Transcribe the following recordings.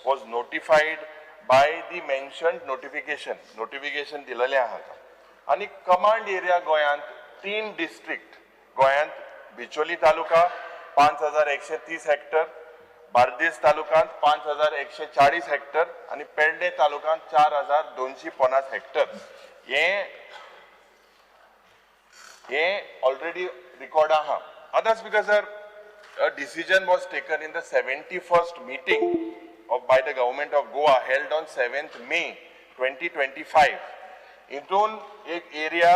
was notified by the mentioned notification. Notification दिलेलें आहा. आनी command area गोंयांत तीन डिस्ट्रिक्ट गोंयांत, बिचोली तालुका 5130 हेक्टर, बार्देस तालुक्यांत 5140 हेक्टर आनी पेडणे तालुक्यांत 4250 हेक्टर. हे हे ऑलरेडी रिकॉर्ड आहा. आतां Speaker sir, a decision was taken in the 71st meeting of by the government of Goa held on 7th May 2025. हितून एक area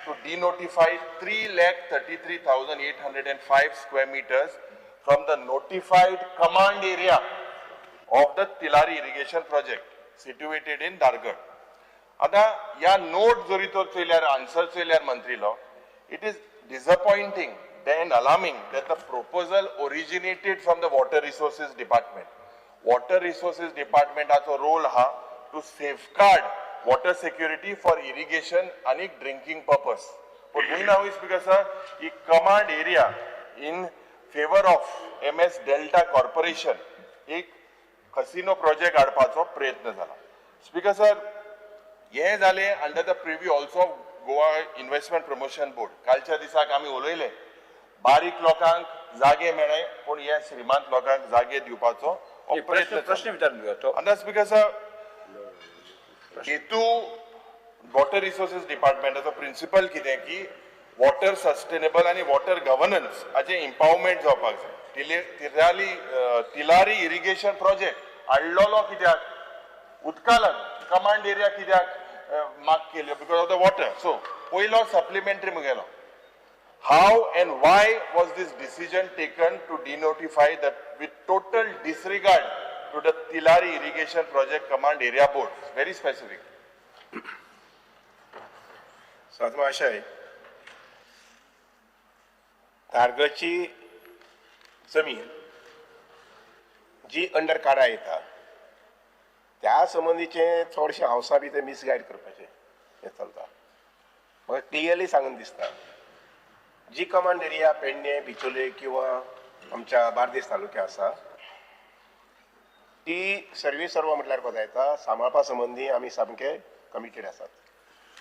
to denotify 3,33,805 square meters from the notified command area of the Tillari irrigation project situated in Dargad. आता या note जरी तर चोयल्यार, answer चोयल्यार मंत्रीलो, it is disappointing and alarming that the proposal originated from the Water Resources Department. Water Resources Department role हा to safeguard water security for irrigation आणि drinking purpose. But we now is because sir, he command area in favor of MS Delta Corporation एक casino project हाडपाचो प्रयत्न जाला. Speaker sir, हे जाले under the purview also of Goa Investment Promotion Board. कालच्या दिसाक आमी उलयले, बारीक लोकांक जागे मेळ्ळे पूण ह्या श्रीमंत लोकांक जागे दिवपाचो हो प्रयत्न. प्रश्न विचारून घेवया तो. आतां स्पीकर सर, हेतू वॉटर रिसोर्सीस डिपार्टमेंटाचो प्रिंसिपल कितें की वॉटर सस्टेनेबल आनी वॉटर गव्हर्नन्स हाचें इम्पावरमेंट जावपाक जाय. तिलारी इरिगेशन प्रोजेक्ट हाडलेलो कित्याक? उदका लागून. कमांड एरिया कित्याक मार्क केल्यो? Because of the water. So पयलो supplementary मुगेलो, how and why was this decision taken to denotify that with total disregard to the Tillari Irrigation Project Command Area Board? Very specific. सात महाशय, धारगळची जमीन जी under काडा येता त्या संबंदीचे चडशे हावसां बी ते मिसगायड करपाचें हें चलता. म्हाका क्लियरली सांगून दिसता, जी कमांड एरिया पेडणे, बिचोले किंवा आमच्या बार्देस तालुक्या आसा ती सर्वे सर्व म्हटल्यार कोता येता सांबाळपा संबंदी आमी सामके कमिटेड आसात.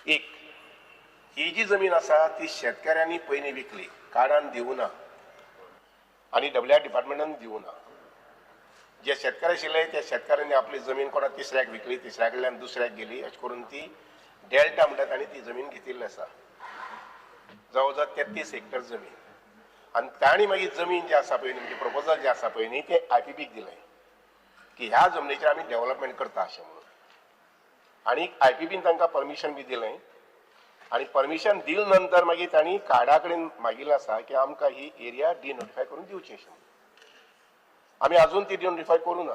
एक ही जी जमीन आसा ती शेतकाऱ्यांनी पयलीं विकली, काडान दिवना आनी डब्ल्यू आर डिपार्टमेंटान दिवना. जे शेतकार आशिल्ले त्या शेतकाऱ्यांनी आपली जमीन कोणा तिसऱ्याक विकली, तिसऱ्या कडल्यान दुसऱ्याक गेली, अशें करून ती डेल्टा म्हणटा तांणी ती जमीन घेतिल्ली आसा, जवळ जवळ 33 हेक्टर जमीन. आनी तांणी मागीर जमीन जी आसा पळय न्ही, म्हणजे प्रपोजल जें आसा पळय न्ही, तें I P बीक दिलें की ह्या जमनीचेर आमी डेव्हलपमेंट करता अशें म्हणून. आनी I P been तांकां परमिशन बी दिलें आनी परमिशन दिले नंतर मागीर तांणी कार्डा कडेन मागिल्लें आसा की आमकां ही एरिया डिनोटिफाय करून दिवची अशें म्हणून. आमी अजून ती डिनोटिफाय करूं ना.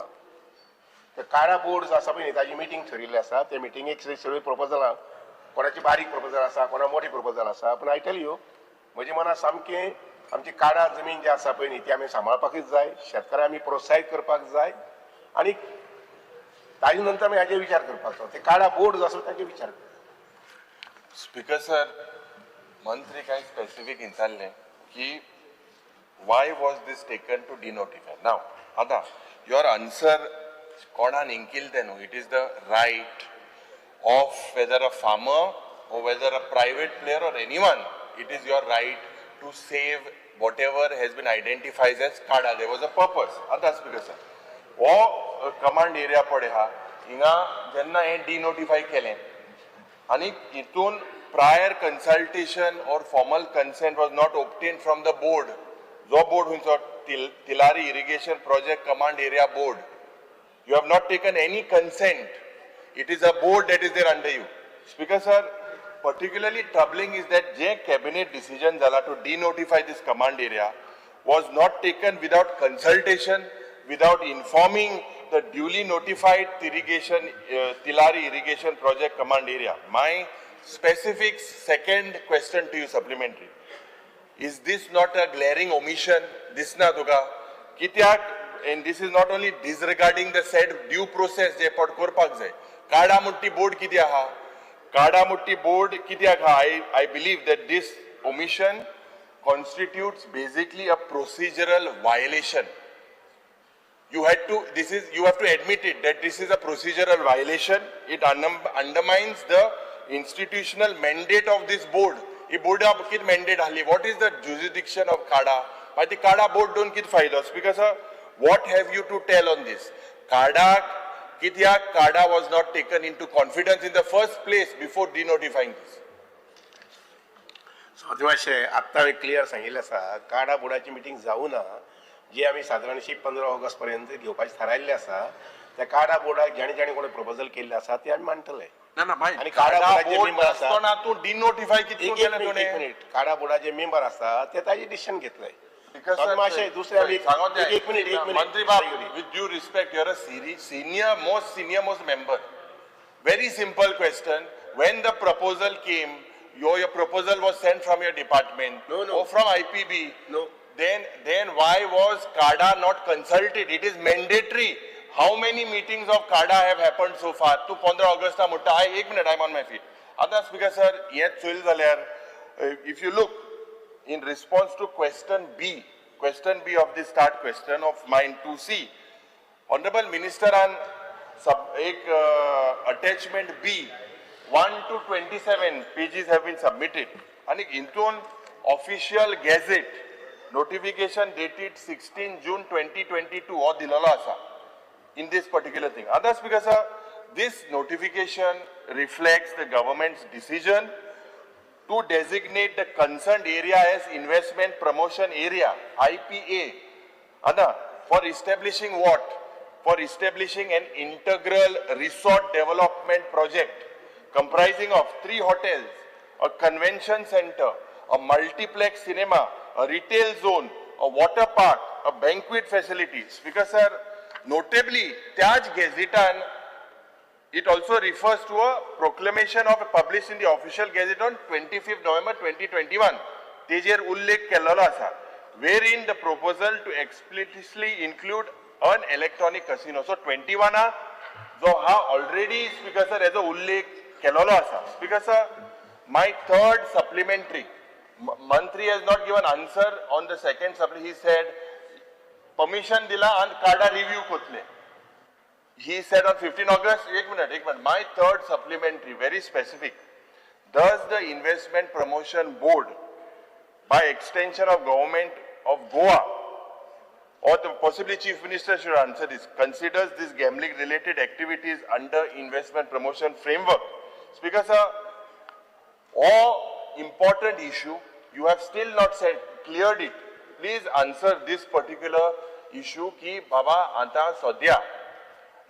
ते काडा बोर्ड जो आसा पळय न्ही, ताजी मिटींग थरिल्ली आसा. त्या मिटिंगेक सगळीं प्रपोजलां, कोणाची बारीक प्रपोजल आसा, कोणा मोठी प्रपोजल आसा, पूण I tell you, म्हज्या मनात सामकें आमची काडा जमीन जी आसा पळय न्ही ती आमी सांबाळपाकूच जाय, शेतकारांक आमी प्रोत्साहीत करपाक जाय आनी ताजे नंतर आमी हाजेर विचार करपाचो. ते काडा बोर्ड जो आसा ताजेर विचार करपाचो. स्पीकर सर, मंत्री काय स्पेसिफीक विचारलें की why was this taken to denotify. Now आतां your answer कोणान इंकिल तें न्हू, it is the right of whether a farmer or whether a private player or anyone, it is your right to save whatever has been identified as kada. There was a purpose. आतां speaker sir, हो command area पळय आहा, हिंगा जेन्ना हें डिनोटिफाय केलें आनी हितून prior consultation or formal consent was not obtained from the board. जो बोर्ड खंयचो? Tillari Irrigation Project Command Area Board. You have not taken any consent. It is a board that is there under you. Speaker sir, particularly troubling is that J cabinet decision जाला to denotify this command area was not taken without consultation, without informing the duly notified Tillari Irrigation Project Command Area. My specific second question to you, supplementary. Is this not a glaring omission? दिसना तुका कित्याक? And this is not only disregarding the said due process जे पट करपाक जाय. काडामुट्टी board कितें आहा? काडामुट्टी board कित्याक आहा? I believe that this omission constitutes basically a procedural violation. You had to, this is, you have to admit it that this is a procedural violation. It undermines the institutional mandate of this board. ही बोर्डा कितें mandate आहली? What is the jurisdiction of CADA? मागीर ती काडा board दोन कितें फायदो? Speaker sir, what have you to tell on this? काडाक कित्याक CADA was not taken into confidence in the first place before denotifying this? So मातशें आत्तां हांवें क्लियर सांगिल्लें आसा, काडा बोर्डाची मिटींग जावं ना, जी आमी सादारणशी 15 ऑगस्ट पर्यंत घेवपाचें थारायल्लें आसा. त्या काडा बोर्डाक जाणी जाणी कोणें प्रपोजल केल्लें आसा तें आमी मांडटले. ना ना भाई, आनी काडा बोर्डाचे बोर्ड मेंबर आसा आसतना तूं डिनोटिफाय कितें एक केलें एक तुवें? मिनीट, काडा बोर्डाचे मेंबर आसा ते ताजें डिसिशन घेतले. Because sir, मातशें दुसरें आमी सांगो एक एक मिनीट, एक मिनीट. मंत्री बाब, with due respect, you're a senior most, senior most member. Very simple question. When the proposal came, your proposal was sent from your department. No, no. Or from IPB. No. Then why was CADA not consulted? It is mandatory. How many meetings of CADA have happened so far? तूं 15 Augusta म्हणटा. एक minute, I am on my feet. आतां speaker sir, हें चोयलें जाल्यार if you look in response to question B of the starred question of mine 2C, honourable मिनिस्टरान सब एक attachment B 1 to 27 pages have been submitted आनी हितून official gazette notification dated 16 June 2022 हो दिलेलो आसा in this particular thing. Others, because sir, this notification reflects the government's decision to designate the concerned area as Investment Promotion Area, IPA. Anna, for establishing what? For establishing an integral resort development project comprising of 3 hotels, a convention center, a multiplex cinema, a retail zone, a water park, a banquet facilities. Because sir, notably, त्याच गॅझेटान it also refers to a proclamation of published in the official gazette on 25th November 2021. तेजेर उल्लेख केल्लो आसा, wherein the proposal to explicitly include an electronic casino. So 21 जो हा already speaker sir हेजो उल्लेख केल्लो आसा. Speaker sir, my third supplementary, मंत्री has not given answer on the second supplementary. He said permission दिला आनी काडा review कोतले. He said on 15 August, एक minute, एक minute. My third supplementary, very specific. Does the Investment Promotion Board, by extension of Government of Goa, or the possibly Chief Minister should answer this, considers this gambling related activities under Investment Promotion Framework? Speaker sir, all important issue, you have still not said, cleared it. Please answer this particular issue ki baba आता सद्या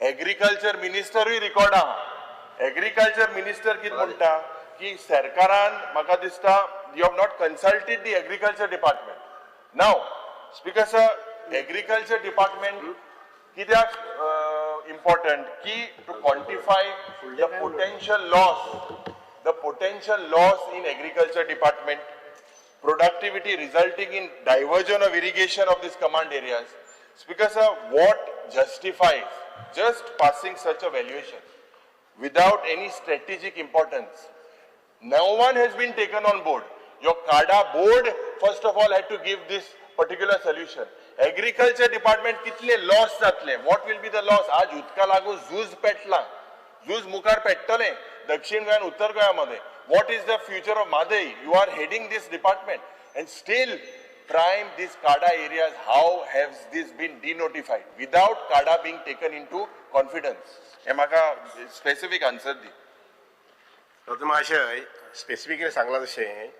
agriculture मिनिस्टरूय record आहा. Agriculture minister कितें म्हणटा की सरकारान म्हाका दिसता you have not consulted the agriculture department. Now speaker sir, agriculture department कित्याक इम्पॉर्टंट की to quantify the potential loss, the potential loss in agriculture department, productivity resulting in diversion of irrigation of these command areas. Speaker sir, what justifies just passing such a valuation without any strategic importance? No one has been taken on board. Your CADA board, first of all, had to give this particular solution. Agriculture department कितले loss जातले? What will be the loss? आज उदका लागून झूज पेटला, झूज मुखार पेट्टलें दक्षिण गोंयान उत्तर गोंयामध्ये. What is the future of Mhadei? You are heading this department and still prime these CADA areas. How has this been denotified without CADA being taken into confidence? हे म्हाका specific answer दी. डॉक्टर महाशय, specifically सांगलां तशें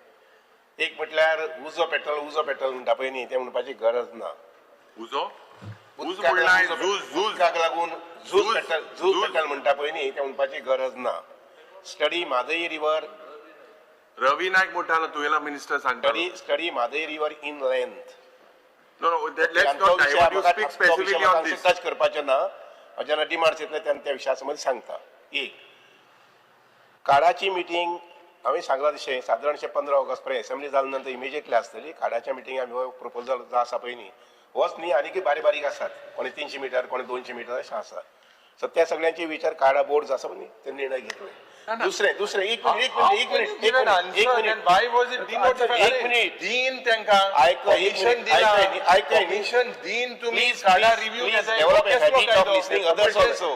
एक म्हटल्यार उजो petrol, उजो petrol म्हणटा पळय न्ही, तें म्हणपाची गरज ना. उजो उज म्हणलाय झूज, झूज उदकाक लागून झूज पेट्रोल, झूज पेट्रोल म्हणटा पळय न्ही, तें म्हणपाची गरज ना. स्टडी म्हादई रिवर, रवी नायक म्हणटालो तुवेला मिनिस्टर सांगता. Study Mhadei river in length. No, no, let's not divert. You speak specifically on this. Touch करपाचें ना, जेन्ना डिमांड्स येतले तेन्ना त्या विशया संबंदी सांगता. एक काडाची मिटींग हांवें सांगलां तशें सादारणशें 15 ऑगस्ट पर्यंत असेंब्ली जाल्या नंतर इमिजिएटली आसतली. काडाच्या मिटींग आमी हो प्रपोजल जो आसा पळय न्ही, होच न्ही आनीकय बारीक बारीक आसात, कोणी 300 मिटर, कोणी 200 मिटर अशें आसा. सो त्या सगळ्यांचे विचार काडा बोर्ड आसा न्ही ते निर्णय घेतले. दुसरे दुसरे एक मिनिट एक मिनिट एक मिनिट एक मिनिट एक minute Why was it denotified? एक मिनिट. दीन तेंका ऐक, एक मिनिट, ऐक, ऐक. कमिशन दीन तुम्ही Please, काडा please, review please develop a habit of listening others also.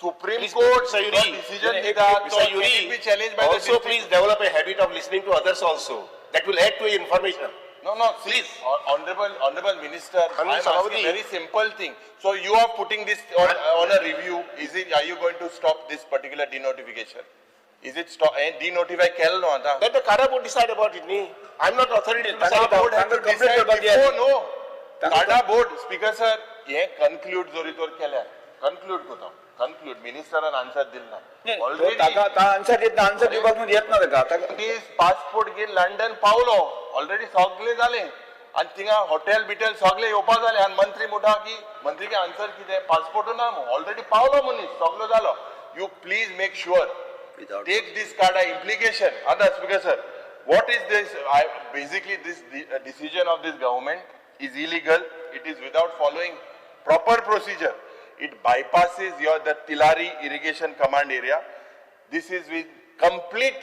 Supreme Please, court Mr. Yuri, decision दिता Mr. Yuri, be challenge by also please develop a habit of listening to others also. That will add to your information. No, no, Please. Honorable Minister, I am Honorable asking a Sabhavati. very simple thing. So you are putting this on a review. Is it? Are you going to stop this particular denotification? Is it stop? And denotify केलं न्हू आतां. Let the CADA board decide about it. न्ही. I'm not authority to decide CADA about board it. have to complaint decide करपाक before, दिया. no. CADA board, Speaker sir, हे conclude जरी तर केल्यार, conclude करता, conclude, मिनिस्टरान आन्सर दिल ना. Already ताका आन्सर दितना आन्सर दिवपाक न्हू येत ना ताका ताका दीस पासपोर्ट घेवन लंडन पावलो, ऑलरेडी सगळे जाले आनी थिंगा हॉटेल बिटेल सगळे येवपा जाले आनी मंत्री म्हणटा की मंत्री आन्सर कितें पासपोर्ट ना ऑलरेडी पावलो मनीस सगलो जालो. You please make sure take this CADA implication. आतां speaker sir, what is this? Basically this decision of this government is illegal. It is without following proper procedure. It bypasses your the Tillari irrigation command area. This is with complete,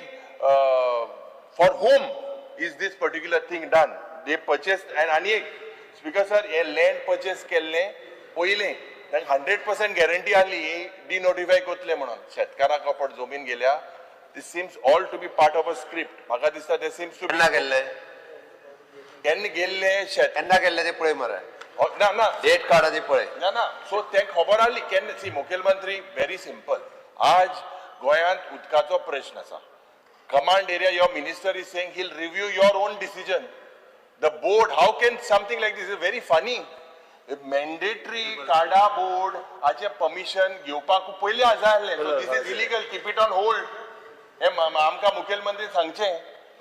for whom is this particular thing done? They purchased, and आनी एक speaker sir, हे land purchase केल्ले पयलें तांकां 100% guarantee आहली ही डिनोटिफाय करतले म्हणून. शेतकाराक कपट जमीन गेल्या. This seems all to be part of a script. म्हाका दिसता ते सिम्स टू केन्ना गेल्ले केन्ना गेल्ले शेत केन्ना गेल्ले ते पळय मरे, ना ना डेट कार्ड ती पळय. ना ना सो तें खबर आहली केन्ना. सी मुखेलमंत्री व्हेरी सिंपल, आज गोंयांत उदकाचो प्रश्न आसा. Command area, your minister is saying he'll review your own decision. The board, how can something like this is very funny. Mandatory CADA board हाचे परमिशन घेवपाक पयलीं आसा आहलें. So this is illegal, keep it on hold. हे आमकां मुखेलमंत्री सांगचें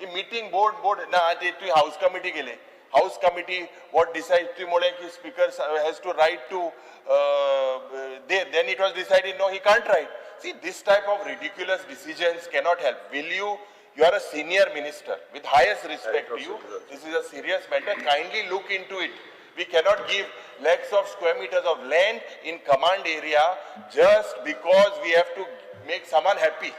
ही meeting board board ना. ते तुवें हावस कमिटी केली, हावस कमिटी what decide तुवें म्हणलें की speaker has to write to they, then it was decided no he can't write. See, this type of ridiculous decisions cannot help. Will you, you are a senior minister, with highest respect to you, this is a serious matter, kindly look into it. We cannot give lakhs of square meters of land in command area just because we have to make someone happy.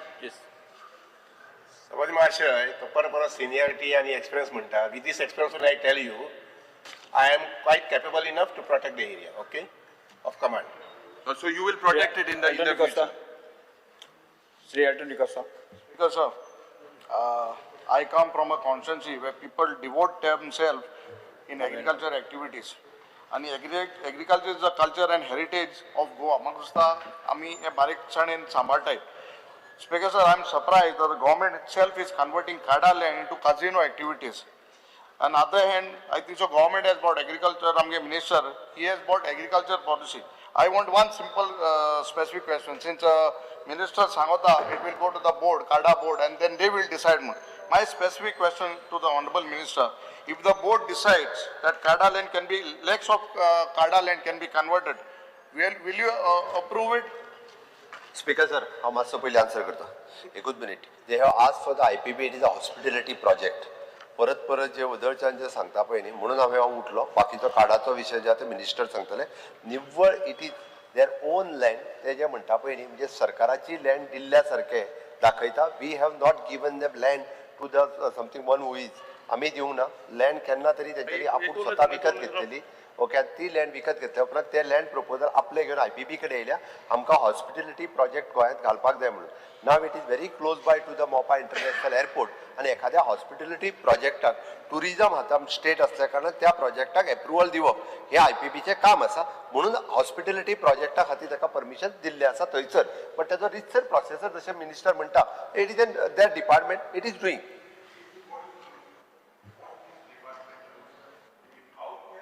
समज महाशय, तो परत परत seniority आनी experience म्हणटा. With this experience I tell you, I am quite capable enough to protect the area, okay, of command. So you will protect it in the Anthony Costa. future. Shri Anthony Costa. Because sir, I come from a constituency where people devote themselves in agriculture activities. आणि agriculture is the culture and heritage of Goa. म्हाका दिसता आमी हे बारीकसाणेन सांबाळटाय. Speaker sir, I am surprised that the government itself is converting CADA land into casino activities. On other hand, I think so government has bought agriculture, आमगे minister, he has bought agriculture policy. I want one simple specific question. Since minister सांगता, it will go to the board, CADA board, and then they will decide. My specific question to the honorable minister, if the board decides that CADA land can be, lakhs of CADA land can be converted, will you approve it? Speaker sir, हांव मातसो पयलीं answer करता, एकूच minute. They have ask for the IPB, it is a hospitality project. परत परत जे उदळच्यान जे सांगता पळय न्ही, म्हणून हांवें हांव उठलो. बाकीचो कार्डाचो विशय जे आतां मिनिस्टर सांगतले. निव्वळ it is their own land. ते जे म्हणटा पळय न्ही, म्हणजे सरकाराची लँड दिल्ल्या सारकें दाखयता. We have not given them land to the something one who is, आमी दिवंक ना लँड केन्ना तरी तेंच्यांनी आपूण स्वता विकत घेतलेली. ओके, ती लँड विकत घेतल्या उपरांत ते लँड प्रपोजल आपले घेवन IPB कडेन येयल्या, आमकां हॉस्पिटॅलिटी प्रोजेक्ट गोंयांत घालपाक जाय म्हणून. Now it is very close by to the Mopa international airport आनी एखाद्या हॉस्पिटॅलिटी प्रोजेक्टाक टुरिजम हाता स्टेट असल्या कारणान त्या प्रोजेक्टाक एप्रुवल दिवप हें IPBचें काम आसा. म्हणून हॉस्पिटॅलिटी प्रोजेक्टा खातीर ताका परमिशन दिल्लें आसा थंयसर. बट ताजो रितसर प्रोसेसर जशें मिनिस्टर म्हणटा, it is in that department, it is doing.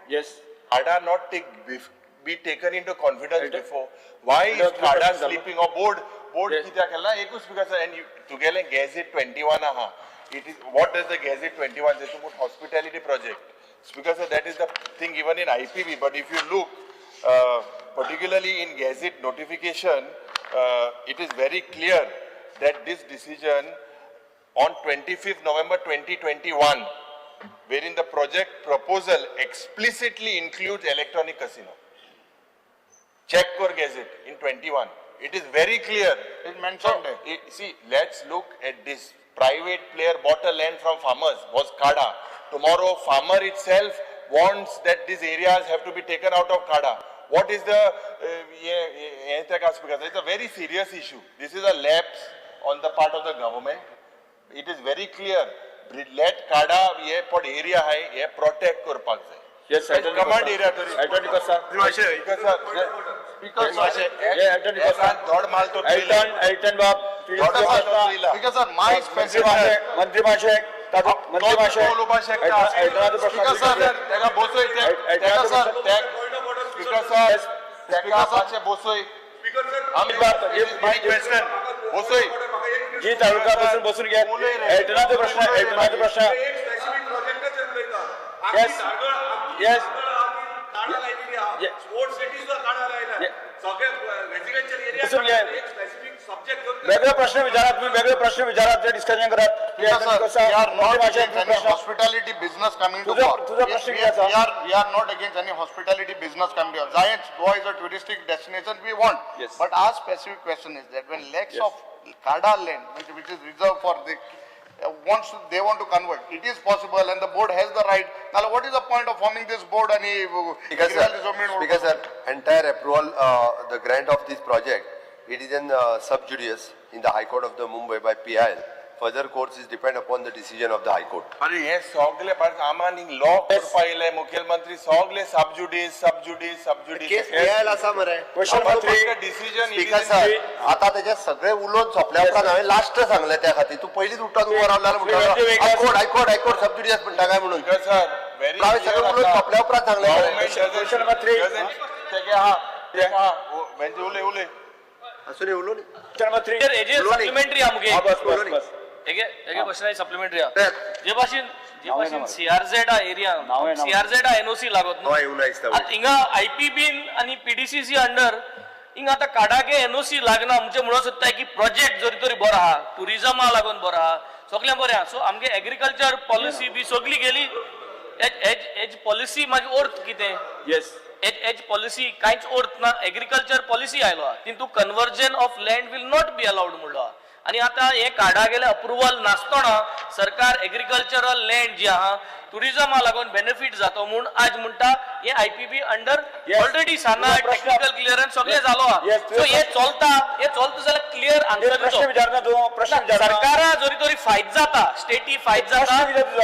Yes. CADA not be taken into confidence before. Why is Yes, CADA yes. sleeping or board? Board Yes. कित्याक केला? एकूच because and you, तुगेलें Gazette 21 आहा. It is, what does the Gazette 21 say? To put hospitality project. Because that is the thing even in IPB. But if you look, particularly in Gazette notification, it is very clear that this decision on 25th November 2021, wherein the project proposal explicitly includes electronic casino. Check or Gazette in 21. It is very clear. It mentioned. See, let's look at this. Private player bought a land from farmers, was Kada. Tomorrow, farmer itself wants that these areas have to be taken out of Kada. What is the because it's a very serious issue. This is a lapse on the part of the government. It is very clear. Let Kada ye pod area hai ye protect karpak jai. Yes, command area. मंत्री महाशय जी तालुका बसून बसून घ्या. एल्टनाचो प्रश्न, एल्टनाचो प्रश्न. Yes yes वेगळे प्रश्न विचारात तुम्ही, वेगळे प्रश्न विचारात, ते डिस्कशन करात. Hospitality business coming to तुझा प्रश्न we are not against any hospitality business coming to Zayed. Goa is a touristic destination we want. But our specific question is that when lakhs of Kada land which is reserved for the they want to convert, it is possible and the board has the right. Now what is the point of forming this board? And because sir, entire approval, the grant of this project, it is in sub judice in the High Court of the Mumbai by PIL. Further course is depend upon the decision of the High Court. अरे हे सगळे आमानी law करपा येयले मुख्यमंत्री सगळे sub judice sub judice sub judice case PIL आसा मरे. Question number 3 decision. Speaker sir, आता त्याचे सगळे उलोवन सोंपल्या उपरांत हांवें लास्ट सांगलें त्या खातीर. तूं पयलींच उठून उबो रावला म्हणटा high court high court high court sub judice म्हणटा काय म्हणून. सर हांवें सगळें उलोवन सोंपल्या उपरांत सांगलें. क्वेश्चन नंबर 3 उलय उलय आसूं उलोवनी. क्वेश्चन नंबर 3 सप्लिमेंटरी आमगे बस बस बस एके क्वेश्चन सप्लिमेंटरी जे भाशेन जे भाशेन सीआरझेड एरिया सीआरझेड एनओसी लागत न्हू. हिंगा आयपीबीन आनी पीडीसीसी अंडर हिंगा आतां काडाके एनओसी लागना. म्हणजे म्हणून सोदता की प्रोजेक्ट जरी तरी बरो आहा, टुरिजमा लागून बरो आहा, सगळें बरें आहा. सो आमगे एग्रीकल्चर पॉलिसी बी सगळी गेली. एज पॉलिसी मागीर अर्थ कितें? येस, एज पॉलिसी कांयच अर्थ ना. एग्रीकल्चर पॉलिसी आयलो आहा, तितून conversion of land will not be allowed म्हणलो आहा. आनी आतां हे कार्डा गेले अप्रुवल नासतना सरकार एग्रीकल्चरल लँड जी आहा टुरिजमा लागून बेनिफीट जातो म्हूण आज म्हणटा हे आयपीबी अंडर ऑलरेडी साना टेक्निकल क्लियरन्स सगळें जालो आहा. सो हे चलता, हे चलता जाल्यार क्लियर आन्सर प्रश्न विचारना तूं, प्रश्न विचारना. सरकारा जरी तरी फायदो जाता, स्टेटी फायदो जाता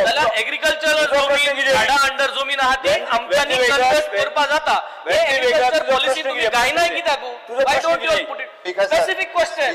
जाल्यार एग्रीकल्चरल जमीन कार्डा अंडर जमीन आहा ती आमच्यांनी कन्वर्ट करपा जाता. हे एग्रीकल्चर पॉलिसी तुमी गायनाय कित्याक? Why don't you put it specific question?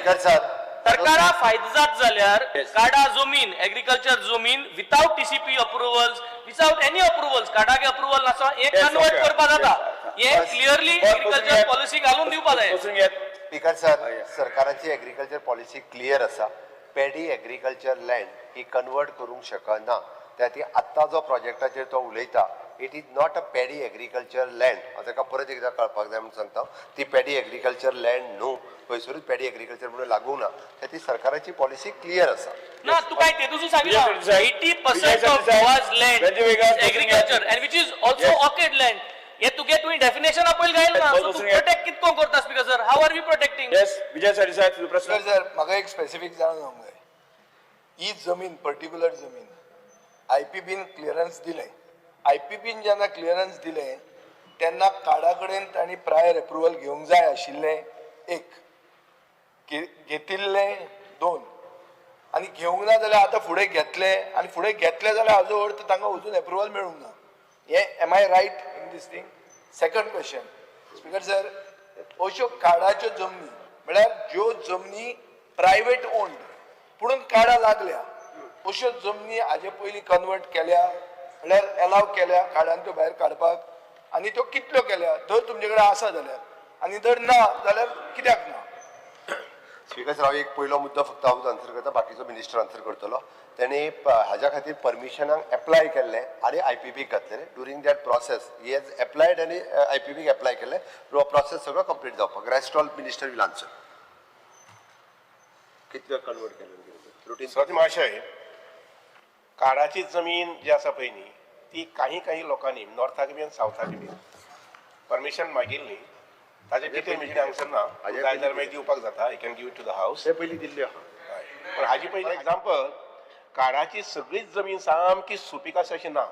सरकारा फायदो जात जाल्यार काडा जमीन एग्रीकल्चर जमीन without TCP approvals, without any approvals, काडाके approval नासतना हे कन्वर्ट करपा जाता. हे क्लियरली एग्रीकल्चर पॉलिसी घालून दिवपा जाय. स्पीकर सर, सरकाराची एग्रीकल्चर पॉलिसी क्लियर आसा. पेडी एग्रीकल्चर लँड ही कन्वर्ट करूंक शकना. त्या खातीर आत्तां जो प्रोजेक्टाचेर तो उलयता, it is not a paddy agriculture land. हांव ताका परत एकदां कळपाक जाय म्हणून सांगता, ती पेडी एग्रीकल्चर लँड न्हू, खंयसरूच पेडी एग्रीकल्चर म्हणून लागूंक ना. त्या खातीर सरकाराची पॉलिसी क्लियर आसा. ना तू काय तेतून सांगितलं 80% of Goa's land agriculture and which is also orchid land. हे तुगे तुवें डेफिनेशन पयलीं घायल ना. सो तूं प्रोटेक्ट कितको करता speaker sir? How are we protecting? Yes, Vijay Sardesai, तुजो प्रश्न. सर, म्हाका एक स्पेसिफीक जाणून जावंक जाय. ही जमीन पर्टिक्युलर जमीन आयपीबीन क्लियरन्स दिलें. आयपीबीन जेन्ना क्लियरन्स दिलें तेन्ना कार्डा कडेन तांणी प्रायर एप्रुवल घेवंक जाय आशिल्लें एक, घेतिल्लें दोन, आनी घेवंक ना जाल्यार आतां फुडें घेतलें आनी फुडें घेतलें जाल्यार हाजो अर्थ तांकां अजून एप्रुवल मेळूंक ना. हें am I right in this thing? Second question speaker sir, अश्यो कार्डाच्यो जमनी म्हळ्यार ज्यो जमनी प्रायवेट ओन्ड पुणून कार्डां लागल्या अश्यो जमनी हाजे पयलीं कन्वर्ट केल्या म्हळ्यार एलाव केल्या कार्डान त्यो भायर काडपाक, आनी त्यो कितल्यो केल्या जर तुमचे कडेन आसा जाल्यार, आनी जर ना जाल्यार कित्याक ना? स्पीकर सर, हांव एक पयलो मुद्दो फक्त हांवूच आन्सर करता, बाकीचो मिनिस्टर आन्सर करतलो. तेणी हाज्या खातीर परमिशनाक एप्लाय केल्लें आनी आयपीबीक घातलेलें. During that process he has applied आनी आयपीबीक एप्लाय केल्लें. प्रोसेस सगळो कंप्लीट जावपाक. Rest all minister will answer. कितल्यो कन्वर्ट केलें रुटीन? सर महाशय, काडाची जमीन जी आसा पळय न्ही ती काही काही लोकांनी नॉर्थाक बी आनी सावथाक बी परमिशन मागिल्ली. ताचे डिटेल म्हजे हांगसर ना, जाय जाल्यार मागीर दिवपाक जाता. I can give it to the house. ते पयलीं दिल्ले आहा. पण हाजी पयलीं एग्जाम्पल, काडाची सगळीच जमीन सामकी सुपीक आसा अशी ना,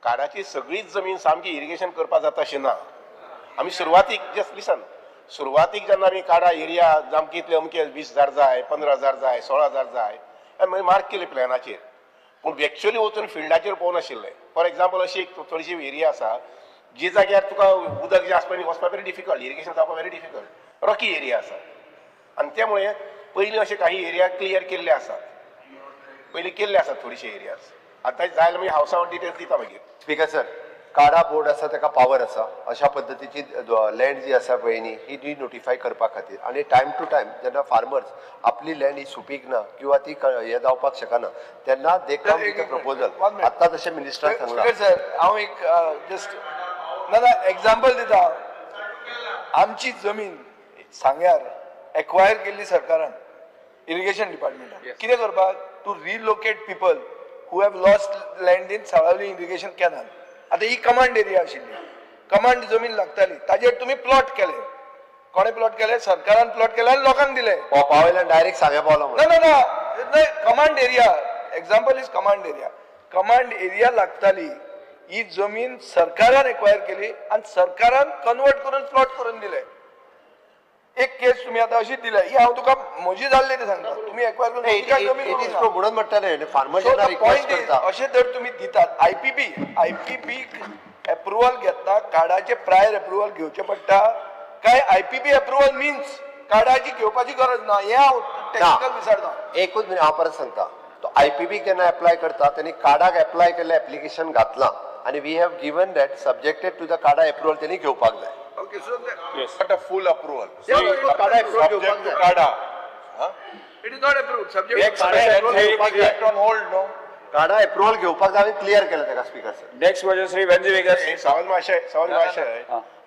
काडाची सगळीच जमीन सामकी इरिगेशन करपाक जाता अशी ना. आमी सुरवातीक जस्ट लिसन, सुरवातीक जेन्ना आमी काडा एरिया सामकी इतले अमके 20,000 जाय, 15,000 जाय, 16,000 जाय, आमी मार्क केले प्लॅनाचेर, पूण एक्चुअली वचून फिल्डाचेर पळोवनाशिल्ले. फॉर एग्जाम्पल, अशी एक थोडीशी एरिया आसा जी जाग्यार तुका उदक जें आसपा वचपाक व्हेरी डिफिकल्ट, इरिगेशन जावपाक व्हेरी डिफिकल्ट, रॉकी एरिया आसा. आनी त्यामुळे पयलीं अशे काही एरिया क्लियर केल्ले आसात, पयलीं केल्ले आसात थोडीशे एरियाज. आतां जाय जाल्यार मागीर हावसा हांव डिटेल्स दिता मागीर. स्पीकर सर, काडा बोर्ड आसा ताका पावर आसा अशा पद्दतीची लँड जी आसा पळय न्ही ही डी नोटिफाय करपा खातीर, आनी टायम टू टायम जेन्ना फार्मर्स आपली लँड ही सुपीक ना किंवा ती हे जावपाक शकना तेन्ना they come with a proposal. आत्तां तशें मिनिस्टरान सांगलां. स्पीकर सर, हांव एक जस्ट ना एग्जाम्पल दिता. आमची जमीन सांग्यार एक्वायर केल्ली सरकारान इरिगेशन डिपार्टमेंटान, कितें करपाक? To relocate people who have lost land in Salaulim irrigation canal. आतां ही कमांड एरिया आशिल्ली, कमांड जमीन लागताली, ताजेर तुमी प्लॉट केले. कोणें प्लॉट केले? सरकारान प्लॉट केले आनी लोकांक दिले. पावयल्यान डायरेक्ट सांग्या पावला. ना ना ना, command area, example is command area. Command area लागताली, ही जमीन सरकारान एक्वायर केली आनी सरकारान कन्वर्ट करून प्लॉट करून दिले. एक केस तुम्ही आता अशी दिल्या, ही हांव तुका म्हजी जाल्ली ते सांगता, तुम्ही एक्वायर करून म्हणून म्हणटा न्ही फार्मर जेन्ना रिक्वेस्ट करता अशें जर तुम्ही दितात. आयपीबी एप्रुवल घेतना कार्डाचे प्रायर एप्रुवल घेवचें पडटा काय आयपीबी एप्रुवल मिन्स कार्डाची घेवपाची गरज ना? हें हांव टेक्निकल विचारता. एकूच मिनिट, हांव परत सांगता. तो आयपीबी केन्ना एप्लाय करता तेणी कार्डाक एप्लाय केल्लें एप्लिकेशन घातलां आनी we have given that subjected to the CADA approval तेणी घेवपाक जाय. Okay, so yes, but a full approval. Yeah, CADA approval subject to CADA. Huh? It is not approved. Subject to CADA approval on hold, no? CADA approval घेवपाक जाय, clear केलें ताका speaker sir. Next question Shri Venzy Viegas. सवाल माशे, सवाल माशे.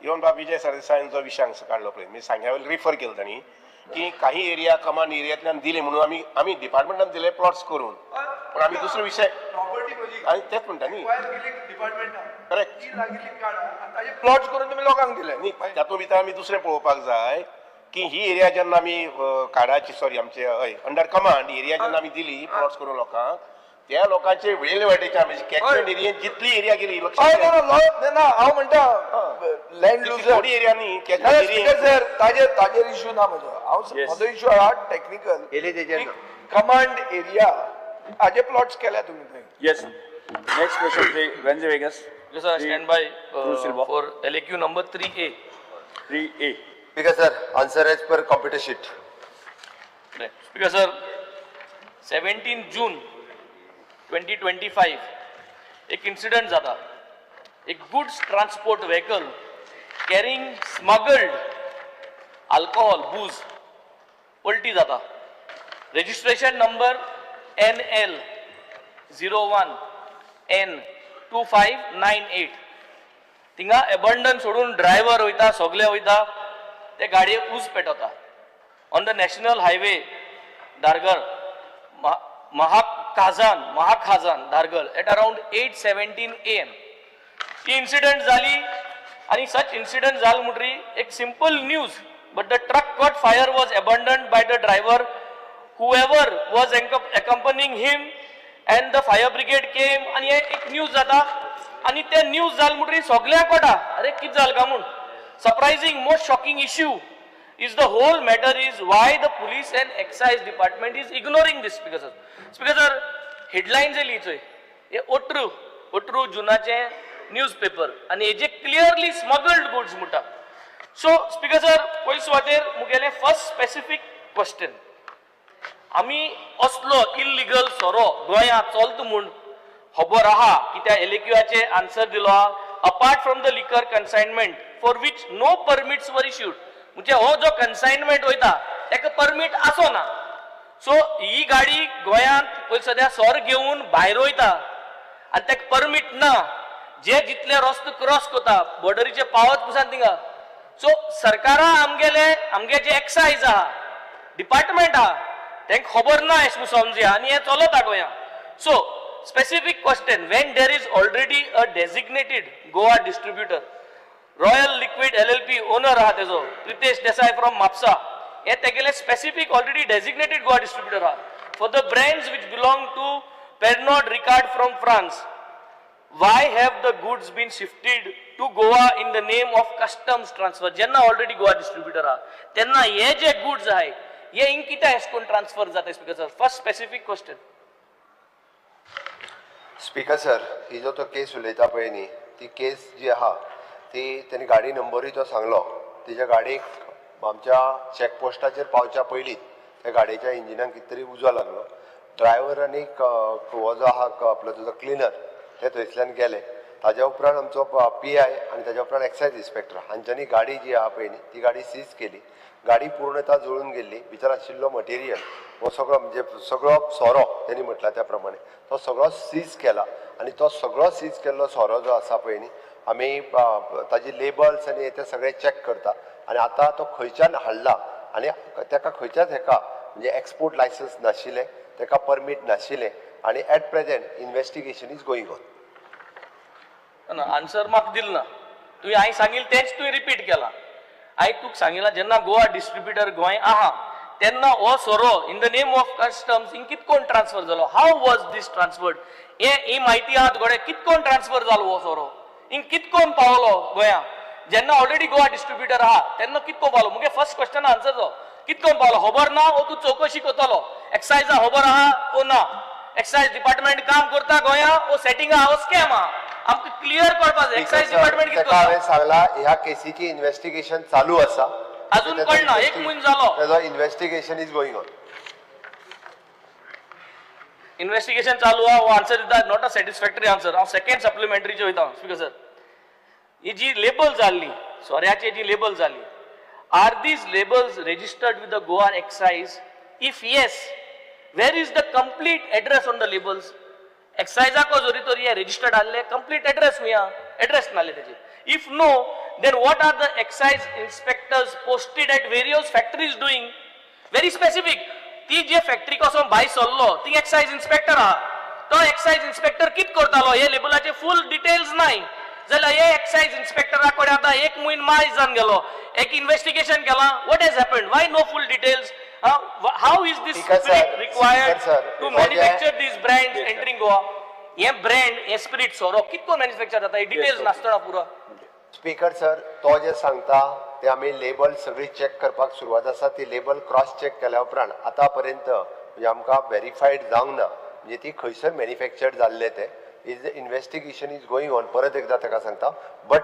Even बाब विजय सरदेसाईन जो विशय हांगसर काडलो पळय, मी सांग्यावेल रिफर केलं तांणी की काही एरिया कमांड एरियांतल्यान दिले म्हणून आमी आमी डिपार्टमेंटान दिले प्लॉट्स करून, पण आमी दुसरो विशय आनी तेच म्हणटा न्ही, करेक्ट, प्लॉट्स करून तुमी लोकांक दिले न्ही. तातूंत भितर आमी दुसरें पळोवपाक जाय की ही एरिया जेन्ना आमी कार्डाची सॉरी आमचे हय अंडर कमांड एरिया जेन्ना आमी दिली प्लॉट्स करून लोकांक, त्या लोकांचे वेळे वाटेचे आमी कॅचमेंट एरियेन जितली एरिया गेली लक्षात ना. हांव म्हणटा लँड लुजर थोडी एरिया न्ही कॅचमेंट एरिया सर, ताजेर इश्यू ना म्हजो. हांव म्हजो इश्यू आहा टेक्निकल कमांड एरिया हाजे प्लॉट्स केल्या तुमी थंय. Yes, next question Shri Venzy Viegas. Yes, sir, stand by for LAQ number 3A. 3A. Speaker sir, answer as per computer sheet. Right. Speaker sir, 17 June 2025, एक incident जाता. एक goods transport vehicle carrying smuggled alcohol, booze, पलटी जाता. Registration number NL 01 N 2598. थिंगा abandon सोडून driver वयता, सगळे वयता, ते गाडयेक ऊस पेटवता. On the national highway Dhargal Mahakhazan Dhargal at around 8:17 AM he incident जाली. आनी सच इन्सिडंट जाल म्हणटरी एक simple news, but the truck caught fire was abandoned by the driver whoever was accompanying him and the fire brigade came. आनी हे एक news जाता आनी ते न्यूज जाल म्हणटरी सगळ्यांक कळटा अरे कितें जालें काय म्हूण. Surprising, most shocking issue is the whole matter is why the police and excise department is ignoring this. Speaker sir, speaker sir, headlines येयली चोय, हे 18 जुनाचे न्यूज पेपर आनी हेजे क्लियरली स्मगल्ड गुड्स म्हणटा. सो स्पीकर सर, पयले सुवातेर मुगेलें first specific question, आमी असलो इल्लिगल सोरो गोंयांत चलता म्हूण खबर आहा कित्याक एलएक्यूआचे आन्सर दिलो आहा. Apart from the liquor consignment for which no permits were issued, म्हणजे हो जो कन्सायनमेंट वयता ताका परमीट आसो ना. सो ही गाडी गोंयांत पयलीं सद्या सोर घेवन भायर वयता आनी ताका परमीट ना, जे जितले रस्तो क्रॉस करता बॉर्डरीचे पावत पसून थिंगा. सो सरकारा आमगेले आमगे जे एक्सायज आहा, डिपार्टमेंट आहा, तांकां खबर ना अशें म्हूण समजुया आनी हें चलता गोंयांत. So specific question, when there is already a designated Goa distributor, Royal Liquid LLP owner आहा तेजो प्रितेश देसाय फ्रॉम म्हापसा. हे तेगेले specific already designated Goa distributor आहा for the brands which belong to Pernod Ricard from France. Why have the goods been shifted to Goa in the name of customs transfer? जेन्ना already Goa distributor आहा तेन्ना हे जे goods आहाय हे हिंग कित्याक अशें करून ट्रान्सफर जाता? Speaker sir, first specific question. Speaker sir, ही जो तो केस उलयता पळय न्ही, ती केस जी आहा ती तेणी गाडी नंबरूय तो सांगलो. तेच्या गाडयेक आमच्या चॅकपोस्टाचेर पावच्या पयलींच त्या गाडयेच्या इंजिनाक कितें तरी उजो लागलो. ड्रायव्हर आनी हो जो आहा आपलो तुजो क्लिनर ते थंयसल्यान गेले. ताज्या उपरांत आमचो PI आनी ताज्या उपरांत एक्सायज इन्स्पेक्टर हांच्यांनी गाडी जी आहा पळय न्ही ती गाडी सीज केली. गाडी पूर्णता जळून गेल्ली. भितर आशिल्लो मटेरियल हो सगळो म्हणजे सगळो सोरो तेणी म्हटला त्या प्रमाणे तो सगळो सीज केला आनी तो सगळो सीज केल्लो सोरो जो आसा पळय न्ही आमी ताजी लेबल्स आनी ते सगळे चॅक करता आनी आतां तो खंयच्यान हाडला आनी ताका खंयच्याच हेका म्हणजे एक्सपोर्ट लायसन्स नाशिल्लें, ताका परमीट नाशिल्लें आनी at present investigation is going on. Answer म्हाका दिल ना. तुवें हांवें सांगिल्लें तेंच तुवें रिपीट केलां. हांवें तुका सांगिलां जेन्ना गोवा डिस्ट्रिब्युटर गोंय आहा तेन्ना हो सोरो in the name of customs हिंग कितकोन ट्रान्सफर जालो? How was this transferred? हे ही म्हायती आहा तुगेले कितकोन ट्रान्सफर जालो हो सोरो, हिंग कितकोन पावलो गोंया? जेन्ना ऑलरेडी गोवा डिस्ट्रिब्युटर आहा तेन्ना कितको पावलो? मुगे फर्स्ट क्वेश्चन आन्सर जो कितकोन पावलो खबर ना, वो तूं चवकशी करतलो. एक्सायजा खबर आहा वो ना? एक्सायज डिपार्टमेंट काम करता गोंया वो सेटिंग आहा वो स्कॅम आहा? आमकां क्लियर करपाक जाय. एक्सायज डिपार्टमेंट कितें ताका हांवें सांगला ह्या केसीची इन्व्हेस्टिगेशन चालू आसा, अजून कळना, एक म्हयनो जालो. ताजो investigation is going on. Investigation चालू आहा हो आन्सर दिता, not a satisfactory answer. हांव सेकंड सप्लिमेंटरीचेर वयता. स्पीकर सर, ही जी लेबल जाल्ली सोऱ्याची जी लेबल जाली, are these labels registered with the Goa excise? If yes, where is the complete address on the labels? एक्सायजाको जरी तर हे रजिस्टर्ड आहले कंप्लीट एड्रेस खंय आहा? एड्रेस नासले तेजे. If no, then what are the excise inspectors posted at various factories doing? Very specific. ती जे factory कसो भायर सरलो ती एक्सायज इन्स्पेक्टर आहा, तो एक्सायज इन्स्पेक्टर कित करतालो हे लेबलाचे फूल डिटेल्स नाय. जाल्यार हे एक्सायज इन्स्पेक्टरा कडेन आतां एक म्हयनो मार्च जावन गेलो, एक इन्वेस्टिगेशन केलां, what has happened? Why no full details? How is this spirit required to manufacture these brands entering Goa? हे ब्रँड, हे स्पिरीट सोरो कितको मॅन्युफॅक्चर जाता हे डिटेल्स नासतना पुरो. स्पीकर सर, तो जे सांगता ते आमी लेबल सगळी चॅक करपाक सुरवात आसा. ती लेबल क्रॉस चॅक केल्या उपरांत आतां पर्यंत म्हणजे आमकां वेरीफायड जावंक ना म्हणजे ती खंयसर मॅन्युफॅक्चर्ड जाल्ले ते. Is investigation is going on, परत एकदां ताका सांगता. बट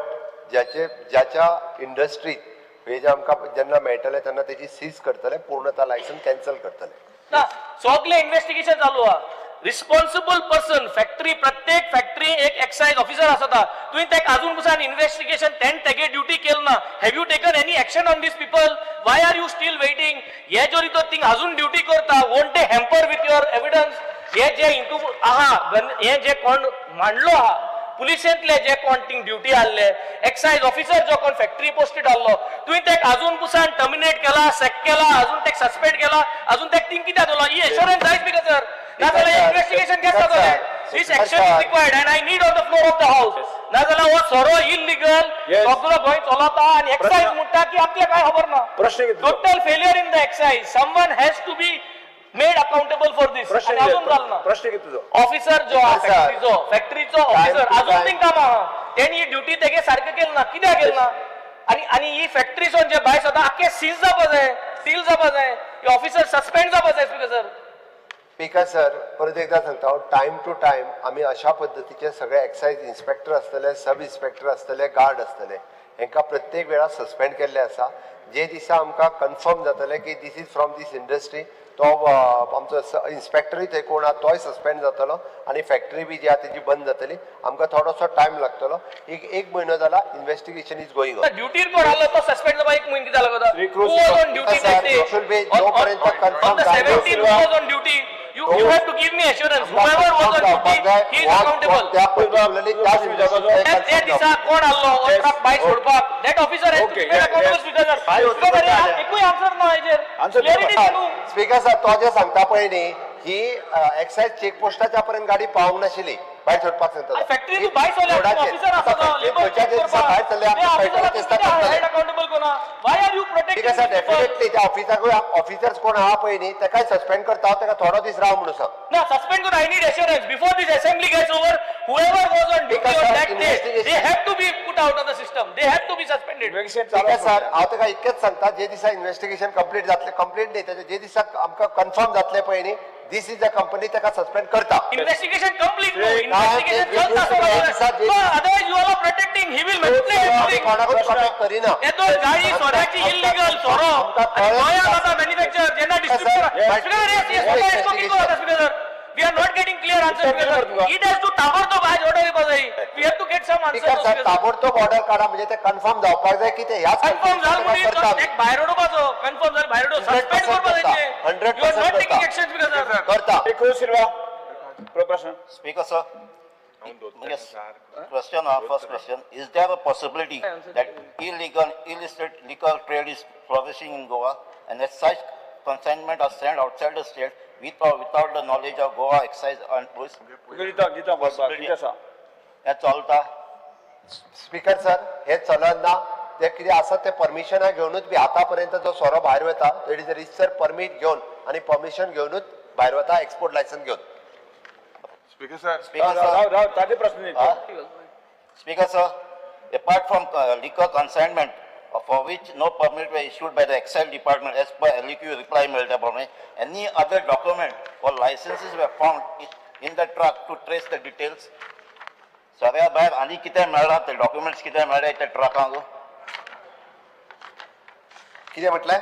ज्याचे ज्याच्या इंडस्ट्रीत हे जे आमकां जेन्ना मेळटलें तेन्ना तेजी सीज करतले, पूर्णता लायसन्स कॅन्सल करतले. ना, सगळे इन्व्हेस्टिगेशन चालू आहा. रिस्पॉन्सिबल पर्सन फॅक्टरी, प्रत्येक फॅक्टरी एक एक्सायज ऑफिसर आसता. तुवें तेका अजून पसून इन्व्हेस्टिगेशन तेण तेगे ड्युटी केल ना. Have you taken any action on these people? Why are you still waiting? हे जरी तर थिंग अजून ड्युटी करता, won't they hamper with your evidence? हे जे इंटू आहा, हे जे कोण मांडलो आहा पुलिसेंतले जे कोण थिंग ड्युटी आहले, एक्सायज ऑफिसर जो कोण फॅक्टरी पोस्टेड आहलो, तुवें तेका अजून पसून टर्मिनेट केला, सॅक केला, अजून तेका सस्पेंड केला, अजून तेका थिंग कित्याक दवरला? ही एश्योरन्स जायच स्पीकर सर, नाजाल्यार इन्व्हेस्टिगेशन केस जातलें. This action is required and I need on the floor of the house. नाजाल्यार हो सोरो इलिगल सगळो गोंय चलता आनी एक्सायज म्हणटा की आपल्याक काय खबर ना. प्रश्न कितें तुजो? Total failure in the excise. Someone has to be made accountable for this. प्रश्न आनी अजून जालो ना. प्रश्न कितें तुजो? ऑफिसर जो आहा फॅक्टरीचो, फॅक्टरीचो ऑफिसर अजून थिंग काम आहा, तेणी ही ड्युटी तेगे सारकें केली ना. कित्याक केली ना? आनी आनी ही फॅक्टरीसून जे भायर सरता आख्खे सीज जावपा जाय, सील जावपा जाय, हे ऑफिसर सस्पेंड जावपा जाय. Speaker sir. स्पीकर सर, परत एकदां सांगता हांव, टायम टू टायम आमी अशा पद्दतीचे सगळे एक्सायज इन्स्पेक्टर आसतले, सब इन्स्पेक्टर आसतले, गार्ड आसतले, हेंकां प्रत्येक वेळा सस्पेंड केल्ले आसा. जे दिसा आमकां कन्फर्म जातलें की this is from this industry, तो आमचो इन्स्पेक्टरूय थंय कोण आहा तोय सस्पेंड जातलो आनी फॅक्टरी बी जी आहा तेजी बंद जातली. आमकां थोडोसो टायम लागतलो, एक एक म्हयनो जाला, investigation is going on. ड्युटीर कोण आहलो तो सस्पेंड जावपा एक म्हयनो कित्याक लागता? Who was on duty that day? Should be जोपर्यंत On the confirm 17th, who was on duty? You have to give me assurance. Whoever was on duty, he is accountable. त्या पर्टिक्युलरली त्याच त्या त्या दिसा कोण आहलो हो ट्रक भायर सोडपाक? That officer has to be made accountable. Speaker sir, एकूय आन्सर ना हेजेर. Answer clarity दी न्हू. स्पीकर सर, तो जे सांगता पळय न्ही ही एक्सायज चेक पोस्टाच्या पर्यंत गाडी पावूंक नाशिल्ली भायर सोडपाक सांगता. फॅक्टरी तूं भायर सोडल्या, ऑफिसर आसा तो लेबर चेक करपाक, हेड अकाउंटेबल कोना? Why are you protecting? ठीक आसा, डेफिनेटली त्या ऑफिसराकूय, ऑफिसर्स कोण आहा पळय न्ही तेकाय सस्पेंड करता, तेका थोडो दीस राव म्हणून सांग. ना सस्पेंड करून I need assurance before this assembly gets over, whoever was on duty on that day, they have to be put out of the system, they have to be suspended. ठीक आसा सर, हांव तेका इतकेंच सांगता, जे दिसा investigation complete जातलें, complete न्ही तेजें, जे दिसा आमकां कन्फर्म जातलें पळय न्ही this is the company, तेका सस्पेंड करता. इन्व्हेस्टिगेशन कंप्लीट न्हू, इन्व्हेस्टिगेशन चलता आसतना, otherwise you are protecting, he will manipulate everything. कोणाकूच कॉन्टॅक्ट करिना. हे दोन गाडी सोऱ्याची इल्लीगल सोरो आनी गोंयांत आतां मॅन्युफॅक्चर जेन्ना distributor. Speaker, we are not getting clear answer. It has to ताबडतोब आज ऑर्डर येवपा जाय. We have to get some answer. Sir ताबडतोब ऑर्डर काडा, म्हणजे ते कन्फर्म जावपाक जाय की ते ह्याच कन्फर्म जाल म्हणून एक भायर उडोवपाचो, कन्फर्म जाल भायर उडोव, सस्पेंड करपा जाय. 100% you are not taking action. Speaker sir करता. सिल्वा प्रश्न. Speaker sir, yes, question, first question, is there a possibility that illegal, illicit liquor trade is flourishing in Goa and as such consignment are sent outside the state with or without the knowledge of Goa excise and police? हे चलता? Speaker sir, हे चलना. ते कितें आसा ते परमिशनां घेवनूच बी आतां पर्यंत जो सोरो भायर वता it is register permit घेवन आनी परमिशन घेवनूच भायर वता, एक्सपोर्ट लायसन्स घेवन. Speaker sir, speaker sir, ताजे प्रश्न. Speaker sir, apart from liquor consignment for which no permit were issued by the excise department as per LEQ reply मेळटा प्रमाणे, any other document or licenses were found in the truck to trace the details? सोऱ्या भायर आनी कितें मेळ्ळां, ते documents कितें मेळ्ळे त्या ट्रकांक? कितें म्हटलें?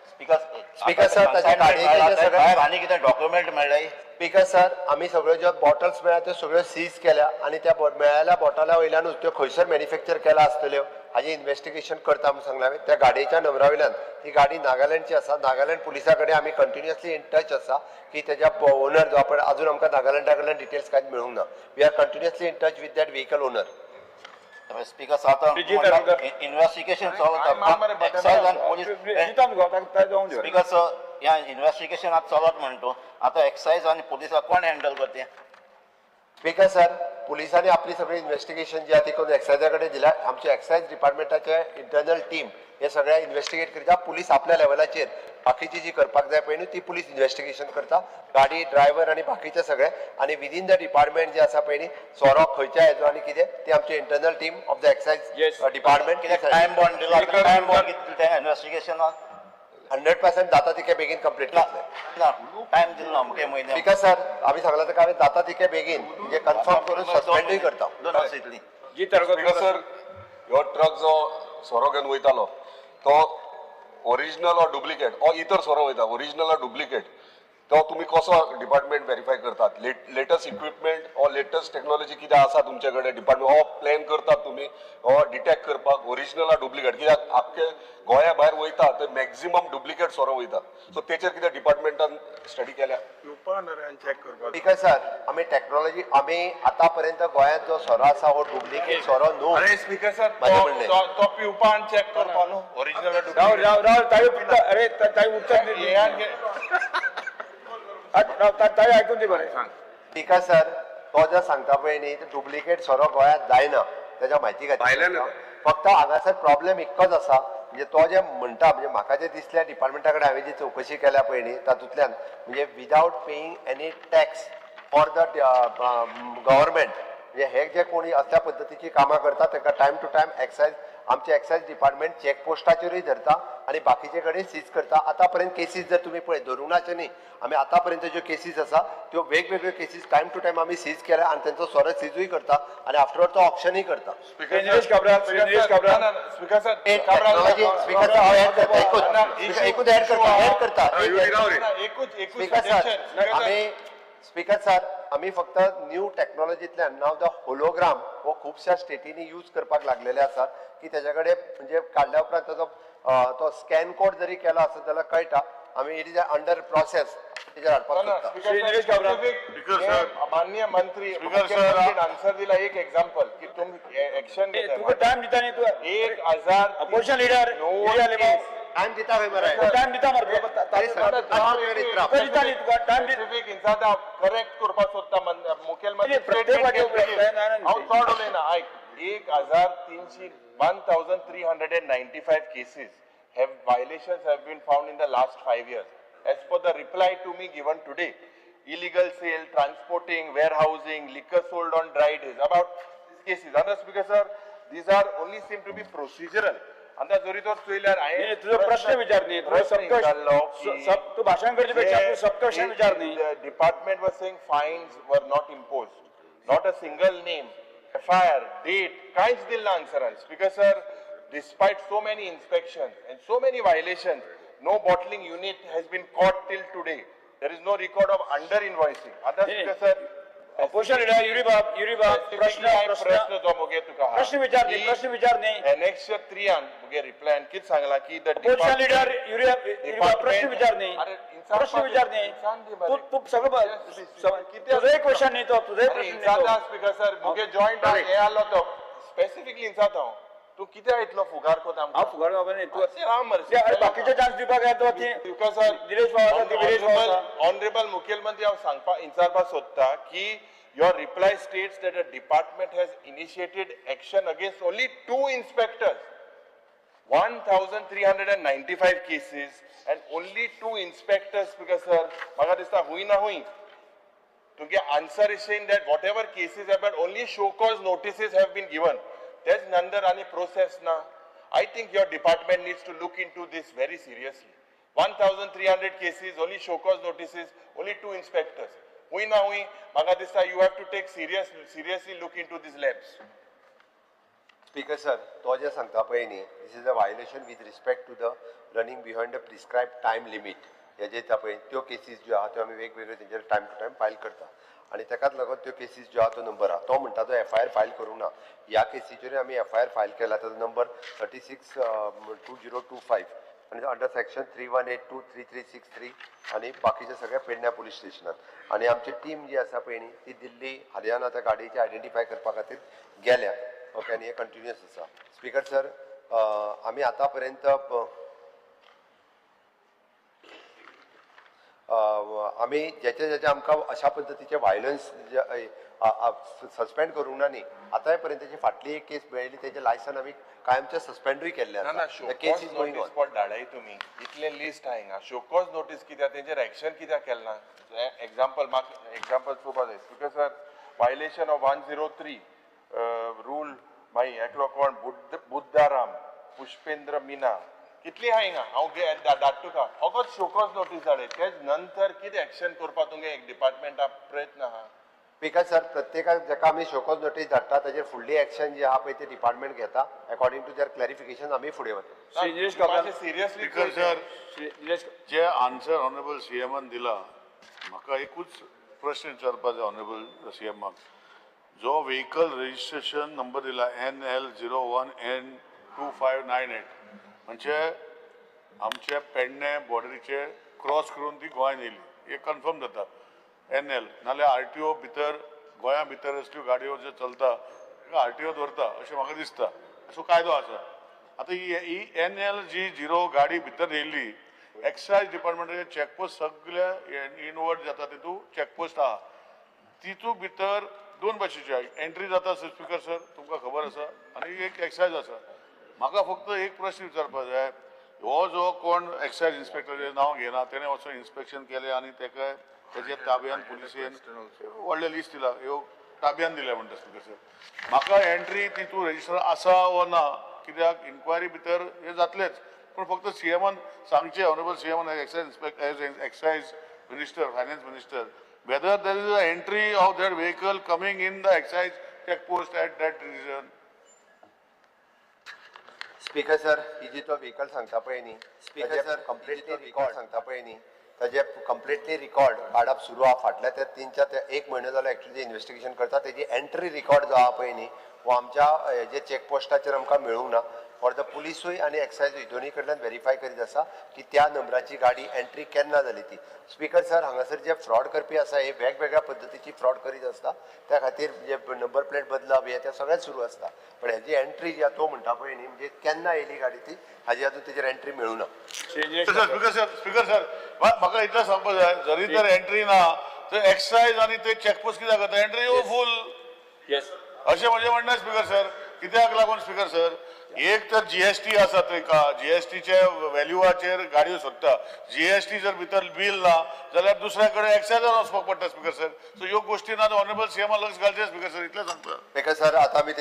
स्पीकर सर, ताच्या गाडयेचें भायर आनी कितें डॉक्युमेंट मेळ्ळे? स्पीकर सर, आमी सगळ्यो ज्यो बॉटल्स मेळ्ळ्या त्यो सगळ्यो सीज केल्या आनी त्या मेळ्ळ्या बॉटला वयल्यानूच त्यो खंयसर मॅन्युफॅक्चर केला आसतल्यो हाजें इन्व्हेस्टिगेशन करता म्हणून सांगलां हांवें. त्या गाडयेच्या नंबरा वयल्यान, ती गाडी नागालँडची आसा, नागालँड पुलिसा कडेन आमी कंटिन्युअसली इन टच आसा की तेज्या ओनर जो आपण अजून आमकां नागालँडा कडल्यान डिटेल्स कांयच मेळूंक ना. We are continuously in touch with that vehicle owner. Speaker sir, investigation चलत एक्सायज आनी पोलीस. स्पीकर सर, ह्या इन्व्हेस्टिगेशन आतां चलत म्हणटा, आतां एक्सायज आनी पोलिसां कोण हँडल करता? स्पीकर सर, पुलिसांनी आपली सगळी इन्व्हेस्टिगेशन जी आहा ती करून एक्सायजा कडेन दिल्या. आमच्या एक्सायज डिपार्टमेंटाचे इंटरनल टीम हे सगळ्या इन्व्हेस्टिगेट करता. पुलीस आपल्या लेवलाचेर बाकीची जी करपाक जाय पळय न्हू ती पुलीस इन्व्हेस्टिगेशन करता, गाडी ड्रायव्हर आनी बाकीचे सगळे. आनी विदीन the department जे आसा पळय न्ही सोरो खंयच्या हेजो आनी कितें ती आमची internal team of the excise department. Time bond दिला, टायम बॉन्ड कितें तें इन्व्हेस्टिगेशनाक 100% जाता तितके बेगीन कंप्लीट जातलें. ना टायम दिलो ना अमके म्हयने. स्पीकर सर, आमी सांगलां ताका हांवें जाता तितके बेगीन म्हणजे कन्फर्म करून सस्पेंडूय करता. 2 वर्सां इतली. स्पीकर सर, ह्यो ट्रक जो सोरो घेवन वयतालो तो ओरिजिनल ऑर डुप्लिकेट ऑर इतर सोरो वयता, ओरिजिनल ऑर डुप्लिकेट तो तुमी कसो डिपार्टमेंट वेरीफाय करतात? Latest equipment or latest technology कितें आसा तुमचे कडेन डिपार्टमेंट हो प्लॅन करतात तुमी हो डिटेक्ट करपाक ओरिजिनल ऑर डुप्लिकेट? कित्याक आख्खे गोंया भायर वयता थंय मॅक्झिमम डुप्लिकेट सोरो वयता, सो तेचेर कितें डिपार्टमेंटान स्टडी केल्या? स्पीकर सर, आमी टॅक्नॉलॉजी, आमी आतां पर्यंत गोंयांत जो सोरो आसा हो डुप्लिकेट सोरो न्हू. अरे स्पीकर सर, तो पिवपान चॅक करपा न्हू ओरिजिनल. राव राव राव, ताई अरे ताई उत्तर ताई आयकून दी बरें. स्पीकर सर, तो जे सांगता पळय न्ही डुप्लिकेट सोरो गोंयांत जायना तेज्या म्हायती खातीर. फक्त हांगासर प्रॉब्लेम इतकोच आसा, म्हणजे तो जे म्हणटा म्हणजे म्हाका जे दिसल्या डिपार्टमेंटा कडेन हांवें जी चवकशी केल्या पळय न्ही तातूंतल्यान म्हणजे without paying any tax for the government, म्हणजे हे जे कोणी असल्या पद्दतीची कामां करता तांकां टायम टू टायम एक्सायज, आमचे एक्सायज डिपार्टमेंट चेक पोस्टाचेरूय धरता आनी बाकीचे कडेन सीज करता. आतां पर्यंत केसीस जर तुमी पळय धरूंक नाचे न्ही, आमी आतां पर्यंत ज्यो केसीस आसा त्यो वेगवेगळ्यो केसीस टायम टू टायम आमी सीज केल्या आनी तेंचो सोरो सिजूय करता आनी आफ्टरवर्ड तो ऑप्शनूय करता. स्पीकर सर, हांव एड करता, एकूच एड करता, एड करता. स्पीकर सर, आमी स्पीकर सर, आमी फक्त न्यू टॅक्नॉलॉजींतल्यान नाव the hologram हो खुबश्या स्टेटींनी यूज करपाक लागलेले आसात की तेज्या कडेन म्हणजे काडल्या उपरांत ताजो तो स्कॅन कोड जरी केला आसत जाल्यार कळटा. आमी it is under process तेजेर हाडपाक सोदता. माननीय मंत्री आन्सर दिला एक एक्झाम्पल की तुमी एक्शन तुका टायम दिता न्ही तूं. 1000 अपोजिशन लिडर टायम दिता खंय मरे टायम दिता मरे तुका दिता न्ही तुका टायम करेक्ट करपाक सोदता मुखेलमंत्री प्रत्येक हांव चड उलयना. आयक, 1300 1395 cases have violations have been found in the last 5 years. As per the reply to me given today, illegal sale, transporting, warehousing, liquor sold on dry days, about these cases. Andaz Speaker sir, these are only seem to be procedural. अंदाज जरी तर चोयल्यार हांवें तुजो प्रश्न विचार न्ही, तूं भाशण करचे पेक्षा सब क्वेश्चन विचार न्ही. Department was saying fines were not imposed, not a single name, FIR, date, कांयच दिलें ना आन्सरान. Speaker sir, despite so many inspections and so many violations, no bottling unit has been caught till today. There is no record of under invoicing. आतां Speaker sir, opposition leader Yuri बाब प्रश्न प्रश्न जो मुगे तुका प्रश्न विचार न्ही, प्रश्न विचार न्ही. एनेक्सर 3 मुगे रिप्लायन कितें सांगला की the opposition leader Yuri बाब प्रश्न विचार न्ही, प्रश्न विचार न्ही. तूं सगळो तुजो एक क्वेश्चन न्ही तो, तुजो प्रश्न. स्पीकर सर, मुगे जॉयंट हे आसलो तो स्पेसिफिकली इन्सात हांव. तूं कित्याक इतलो फुगार कोता? हांव फुगार जावपा न्ही. तूं अरे बाकीचे चान्स दिवपाक जाय तो. स्पीकर सर, दिलेश बाब, ऑनरेबल मुखेलमंत्री हांव सांगपाक विचारपाक सोदता की your reply states that a department has initiated action against only 2 inspectors, 1395 cases and only 2 inspectors. Because sir, म्हाका दिसता हुंय ना हुंय तुमगे answer is saying that whatever cases have been, only show cause notices have been given. तेच नंतर आनी process ना. I think your department needs to look into this very seriously. 1300 cases, only show cause notices, only 2 inspectors. हुंय ना हुंय म्हाका दिसता you have to take seriously look into this lapse. Speaker sir, तो जे सांगता पळय न्ही, this is a violation with respect to the running behind the prescribe time limit. हे जे येता पळय त्यो केसीस ज्यो आहा त्यो आमी वेगवेगळ्यो तेंचेर टायम टू टायम फायल करता आनी तेकाच लागून त्यो केसीस ज्यो आहा तो नंबर आहा. तो म्हणटा तो एफ I R file करूंक ना. ह्या केसीचेर आमी एफ I R file केला, ताजो नंबर 36/2025 आनी अंडर सेक्शन 3182 3363 आनी बाकीचे सगळे पेडण्या पुलीस स्टेशनात. आनी आमची टीम जी आसा पळय न्ही ती दिल्ली हरियाणा त्या गाडयेची आयडेंटिफाय करपा खातीर गेल्या. ओके, आनी हे कंटिन्युअस आसा. स्पीकर सर, आमी आतां पर्यंत आमी जेचे जेचे आमकां अशा पद्दतीचे व्हायलन्स सस्पेंड करूंक ना न्ही, आतांय पर्यंत फाटली एक केस मेळिल्ली तेजें लायसन आमी कायमचें सस्पेंडूय केल्लें आसा. Case is going on. धाडाय तुमी इतलें लिस्ट आहा हिंगा. शोकॉज नोटीस कित्याक, तेंचेर एक्शन कित्याक केलें ना? एग्जाम्पल म्हाका एग्जाम्पल पळोवपा जाय. Speaker sir, violation of 103 rule मागीर एकलो कोण बुद्धाराम पुष्पेंद्र मीना कितली आहा हिंगा. हांव धाडटा तुका फकत शोकॉज नोटीस धाडय. तेच नंतर कितें एक्शन करपाक तुमगे एक डिपार्टमेंटा प्रयत्न आहा? स्पीकर सर, प्रत्येकाक जाका आमी शोकॉज नोटीस धाडटा ताजेर फुडली एक्शन जी आहा पळय ती डिपार्टमेंट घेता. अकॉर्डिंग टू there clarification आमी फुडें वता. सिरियसली स्पीकर सर, जे आन्सर ऑनरेबल सी एमान दिला म्हाका एकूच प्रश्न विचारपाक जाय ऑनरेबल सी एमाक. जो व्हेकल रजिस्ट्रेशन नंबर दिला NL01N2598 म्हणजे आमचे पेडणे बॉर्डरीचे क्रॉस करून ती गोंयांत येयली हे कन्फर्म जाता. एन एल नाल्यार आर टी ओ भितर गोंया भितर असल्यो गाडयो ज्यो चलता ताका आर टी ओ दवरता अशें म्हाका दिसता. असो कायदो आसा. आतां ही एन एल जी झिरो गाडी भितर येयल्ली, एक्सायज डिपार्टमेंटाचे चॅकपोस्ट सगळे इनवर्ड जाता तितू चॅकपोस्ट आहा तितू भितर दोन भाशेची एंट्री जाता. स्पीकर सर, तुमकां खबर आसा आनी एक एक्सायज आसा. म्हाका फक्त एक प्रश्न विचारपाक जाय, हो जो कोण एक्सायज इन्स्पेक्टराचें नांव घेना तेणें वचून इन्स्पेक्शन केलें आनी तेका तेजे ताब्यान पुलिसेन व्हडलें लिस्ट दिलां, ह्यो ताब्यान दिल्या म्हणटा. स्पीकर सर, म्हाका एंट्री तितू रजिस्टर आसा वो ना कित्याक इन्क्वायरी भितर हें जातलेंच, पूण फक्त सी एमान सांगचें, ऑनरेबल सी एमान excise inspector as excise minister, finance minister, whether there is an entry of that vehicle coming in the excise check post at that region. Speaker sir, ही जी तो व्हेकल सांगता पळय न्ही, स्पीकर सर कंप्लिटली रिकॉर्ड सांगता पळय न्ही, ताजे completely record काडप सुरू आहा. फाटल्या त्या 3-4 ते 1 म्हयनो जालो एक्चुअली इन्वेस्टिगेशन करता. तेजी एंट्री रिकॉर्ड जो आहा पळय न्ही हो आमच्या जे चॅकपोस्टाचेर आमकां मेळूंक ना. फॉर the पुलिसूय आनी एक्सायजूय दोनूय कडल्यान व्हेरीफाय करीत आसा की त्या नंबराची गाडी एंट्री केन्ना जाली ती. स्पीकर सर, हांगासर जे फ्रॉड करपी आसा हे वेगवेगळ्या पद्दतीची फ्रॉड करीत आसता. त्या खातीर जे नंबर प्लेट बदलप हे ते सगळें सुरू आसता. पण हेजी एंट्री जी तो म्हणटा पळय न्ही, म्हणजे केन्ना येयली गाडी ती हाजी अजून तेजेर एंट्री मेळूं ना. स्पीकर सर, स्पीकर सर, म्हाका इतलें सांगपाक जाय, जरी तर एंट्री ना तर एक्सायज आनी ते चॅकपोस्ट कित्याक जाता एंट्री येवं फूल. येस, अशें म्हजें म्हणणें स्पीकर सर. कित्याक लागून स्पीकर सर, एक तर जीएसटी आसा थंय, जीएसटीचे व्हॅल्यूआचेर गाडयो सोदता. जीएसटी जर भितर बील ना जाल्यार दुसऱ्या कडेन एक्सायजान वचपाक पडटा स्पीकर सर. सो ह्यो गोश्टी ना ऑनरेबल सीएमान लक्ष घालचें स्पीकर सर, इतलें सांगता. स्पीकर सर, आतां आमी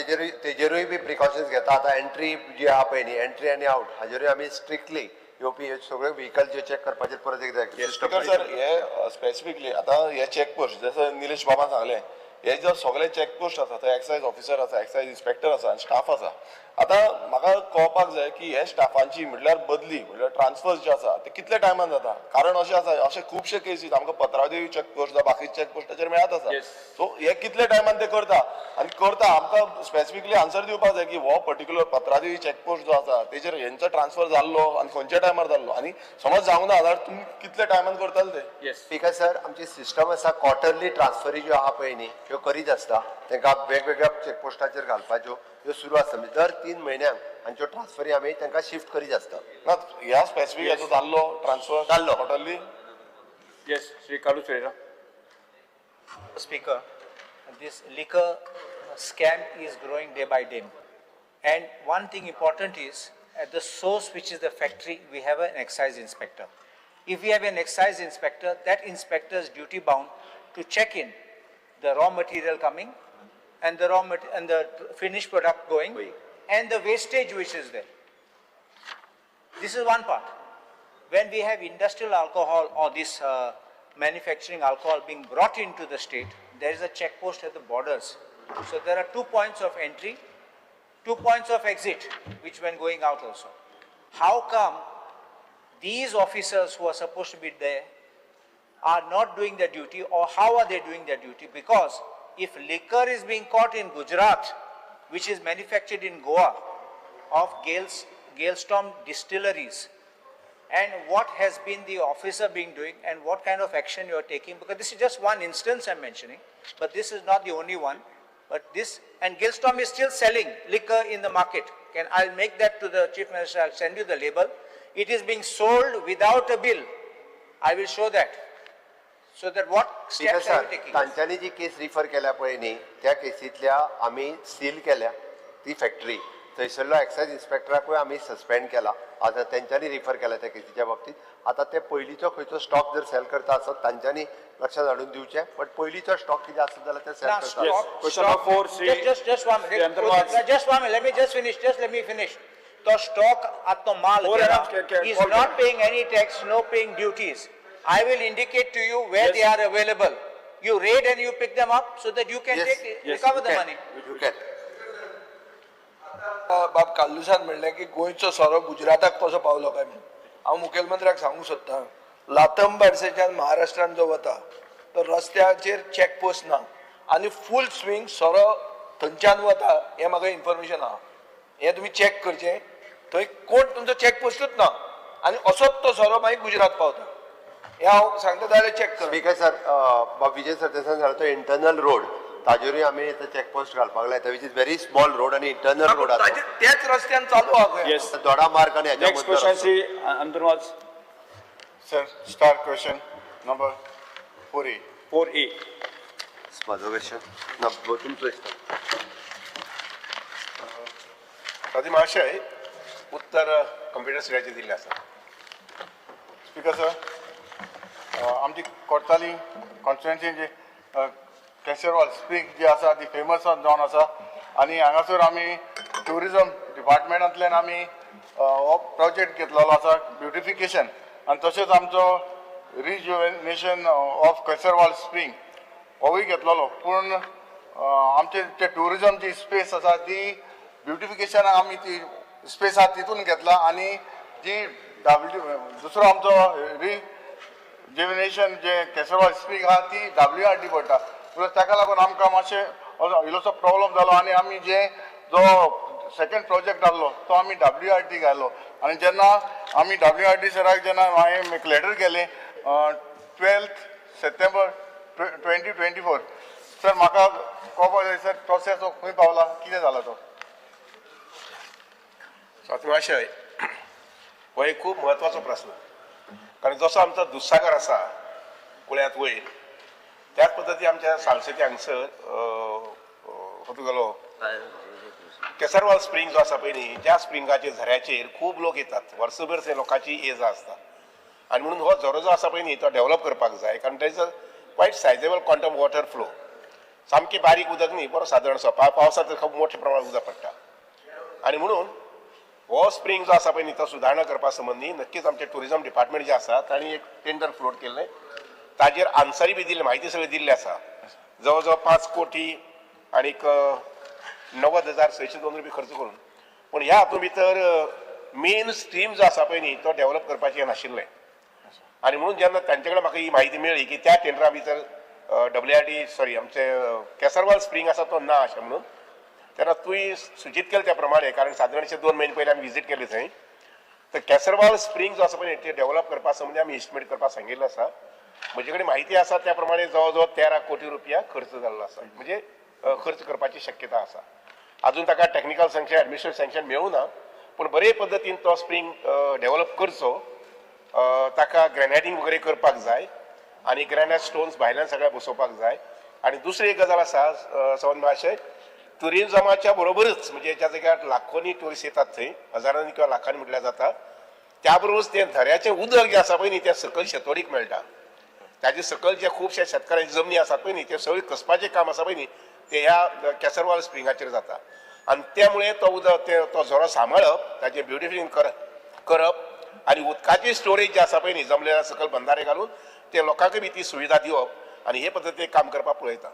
तेजेरूय बी प्रिकॉशन्स घेता. आतां एंट्री जी आहा पळय न्ही, एंट्री आनी आवट हाजेरूय आमी स्ट्रिक्टली येवपी हे सगळे व्हेकल जे चॅक करपाचेर परत एकदा. स्पीकर सर, हे स्पेसिफिकली आतां हे चॅकपोस्ट जसं निलेश बाबान सांगलें, हे जर सगळे चॅकपोस्ट आसा थंय एक्सायज ऑफिसर आसा, एक्सायज इन्स्पेक्टर आसा आनी स्टाफ आसा. आतां म्हाका कळपाक जाय की हे स्टाफांची म्हटल्यार बदली म्हटल्यार ट्रान्सफर्स जे आसा ते कितले टायमान जाता. कारण अशें आसा, अशे खुबशे केसीस आमकां पत्रादेवी चॅकपोस्ट जावं बाकी चॅकपोस्टाचेर मेळत आसा. सो हे कितले टायमान ते करता आनी करता, आमकां स्पेसिफिकली आन्सर दिवपाक जाय की हो पर्टिक्युलर पत्रादेवी चॅकपोस्ट जो आसा तेजेर हेंचो ट्रान्सफर जाल्लो आनी खंयच्या टायमार जाल्लो, आनी समज जावंक ना जाल्यार तुमी कितले टायमान करताले ते. स्पीकर सर, आमची सिस्टम आसा क्वॉर्टरली ट्रान्सफरी ज्यो आहा पळय न्ही ह्यो करीत आसता. तांकां वेगवेगळ्या चॅकपोस्टाचेर घालपाच्यो ह्यो सुरू आसता. म्हणजे दर 3 म्हयन्यांक हांच्यो ट्रान्सफरी आमी तांकां शिफ्ट करीत आसता. ना ह्या स्पेसिफीक हेचो जाल्लो ट्रान्सफर जाल्लो quarterly. Yes, Shri Carlos Ferreira. Speaker, this liquor scam is growing day by day. And one thing important is, at the source, which is the factory, we have an excise inspector. If we have an excise inspector, that inspector is duty bound to check in the raw material coming and the raw and the finished product going and the wastage which is there. This is one part. When we have industrial alcohol or this manufacturing alcohol being brought into the state, there is a check post at the borders. So there are 2 points of entry, 2 points of exit, which when going out also. How come these officers who are supposed to be there are not doing their duty, or how are they doing their duty? Because if liquor is being caught in Gujarat, which is manufactured in Goa, of Galestorm distilleries, and what has been the officer been doing and what kind of action you are taking, because this is just one instance I'm mentioning, but this is not the only one. But this, and Galestorm is still selling liquor in the market. I'll make that to the Chief Minister, I'll send you the label. It is being sold without a bill. I will show that. So that what steps are you taking? तांच्यांनी जी केस refer केल्या पळय न्ही, त्या केसींतल्या आमी seal केल्या ती factory, थंयसरलो excise इन्स्पेक्टराकूय आमी सस्पेंड केला. आतां तेंच्यांनी रिफर केला त्या केसीच्या बाबतीत. आतां ते पयलींचो खंयचो स्टॉक जर सेल करता आसत तांच्यांनी लक्षात हाडून दिवचें, बट पयलींचो स्टॉक कितें आसत जाल्यार ते सेल करता. Just one minute, just one minute, let me just finish, just let me finish. तो स्टॉक आतां माल is not paying any tax, no paying duties. I will indicate to you where they are available. You raid and you pick them up so that you can recover the money. You can. बाब कार्लुसान म्हणलें की गोंयचो सोरो गुजराताक कसो पावलो काय म्हणून. हांव मुखेलमंत्र्याक सांगूंक सोदतां, लातंबारसेच्यान महाराष्ट्रान जो वता तो रस्त्याचेर चॅकपोस्ट ना आनी फूल स्विंग सोरो थंयच्यान वता हें म्हाका इन्फॉर्मेशन आहा. हें तुमी चॅक करचें, थंय कोण तुमचो चॅकपोस्टूच ना आनी असोच तो सोरो मागीर गुजरात पावता. हें हांव सांगता जाल्यार चॅक कर. स्पीकर सर, बाब विजय सरदेसाय सांगला तो इंटरनल रोड ताजेरूय आमी आतां चॅकपोस्ट घालपाक लायता, which is very small road आनी इंटरनल रोड आसा, त्याच रस्त्यान चालू आहा. दोडा मार्ग आनी हाच्या Next question, Shri Antonwas. Sir, star question number 4A. 4A. म्हाजो क्वेश्चन ना, तुमचो ताजे महाशय, उत्तर कंप्युटर सिराचेर दिल्लें आसा. स्पीकर सर, आमची कोर्ताली कॉन्स्टिट्युएन्सी जी केसरवाल स्प्रींग जी आसा ती फेमस जावन आसा आनी हांगासर आमी ट्युरिजम डिपार्टमेंटांतल्यान आमी हो प्रोजेक्ट घेतलेलो आसा ब्युटिफिकेशन, आनी तशेंच आमचो रिजुवेनेशन ऑफ केसरवाल स्प्रींग होवूय घेतलेलो. पूण आमचे ते ट्युरिजम जी स्पेस आसा ती ब्युटिफिकेशन आमी ती स्पेस आसा तितून घेतला आनी जी डब्ल्यू दुसरो आमचो रिजुवेनेशन जे केसरवाल स्प्रींग आसा ती डब्ल्यू आर डी पडटा. प्लस ताका लागून आमकां मातशें इल्लोसो प्रॉब्लम जालो आनी आमी जे जो सेकंड प्रोजेक्ट आहलो तो आमी WRT घालो आनी जेन्ना आमी WRT सराक जेन्ना हांवें एक लेटर केलें 12 September 2024 sir म्हाका कळपाक जाय सर प्रोसेस हो खंय पावला, कितें जाला तो? स्वातमाशय हो एक खूब म्हत्वाचो प्रस्न, कारण जसो आमचो दुधसागर आसा कुळ्यांत वयर, त्याच पद्दती आमच्या सालसेती हांगसर हो तुगेलो केसरवाल स्प्रींग जो आसा पळय न्ही, ज्या स्प्रिंगाचेर झऱ्याचेर खूब लोक येतात, वर्सभर थंय लोकांची ये जा आसता आनी म्हणून हो झरो जो आसा पळय न्ही तो डेवलप करपाक जाय, कारण तेजो quite sizeable quantum water flow, सामकी बारीक उदक न्ही, बरो सादारण सो पावसांत खूब मोठ्या प्रमाणात उदक पडटा आनी म्हणून हो स्प्रींग जो आसा पळय न्ही तो सुदारणा करपा संबंदी नक्कीच आमचे ट्युरिजम डिपार्टमेंट जे आसा तांणी एक टेंडर फ्लोट केल्लें, ताजेर आन्सरी बी दिल्ली, म्हायती सगळी दिल्ली आसा. जवळ जवळ 5 कोटी आनीक 90,602 रुपया खर्च करून, पूण ह्या हातूंत भितर मेन स्ट्रीम जो आसा पळय न्ही तो डेवलप करपाचें नाशिल्लें आनी म्हणून जेन्ना तांचे कडेन म्हाका ही म्हायती मेळ्ळी की त्या टेंडरा भितर WRD sorry आमचे केसरवाल स्प्रींग आसा तो ना अशें म्हणून, तेन्ना तुवें सुचीत केलें त्या प्रमाणे, कारण सादारणशे 2 म्हयने पयलीं आमी विजीट केली थंय, तर केसरवाल स्प्रींग जो आसा पळय ते डेवलप करपा संबंदी आमी एस्टिमेट करपाक सांगिल्लें आसा. म्हजे कडेन म्हायती आसा त्या प्रमाणे जवळ जवळ 13 कोटी रुपया खर्च जाल्लो आसा, म्हणजे खर्च करपाची शक्यता आसा. अजून ताका टॅक्निकल सँक्शन एडमिनिस्ट्रेटिव्ह सँक्शन मेळूं ना, पूण बरे पद्दतीन तो स्प्रींग डेवलप करचो, ताका ग्रॅनायटींग वगैरे करपाक जाय आनी ग्रॅनायट स्टोन्स भायल्यान सगळ्या बसोवपाक जाय. आनी दुसरी एक गजाल आसा सवन महाशय, ट्युरिजमाच्या बरोबरच म्हणजे ज्या जाग्यार लाखोंनी ट्युरिस्ट येतात थंय, हजारांनी किंवा लाखांनी म्हटल्यार जाता, त्या बरोबरच तें झऱ्याचें उदक जें आसा पळय न्ही तें सकयल शेतवडीक मेळटा, ताजे सकयल जे खुबशे शेतकारांची जमनी आसात पळय न्ही ते सगळी कसपाचें काम आसा पळय न्ही ते ह्या केसरवाल स्प्रिंगाचेर जाता आनी त्यामुळे तो उदक तो झरो सांबाळप, ताचें ब्युटिफिकेशन करप आनी उदकाची स्टोरेज जी आसा पळय न्ही जमलेल्या सकयल बंधारे घालून ते लोकांकय बी ती सुविधा दिवप आनी हे पद्दतीन काम करपाक पळयता.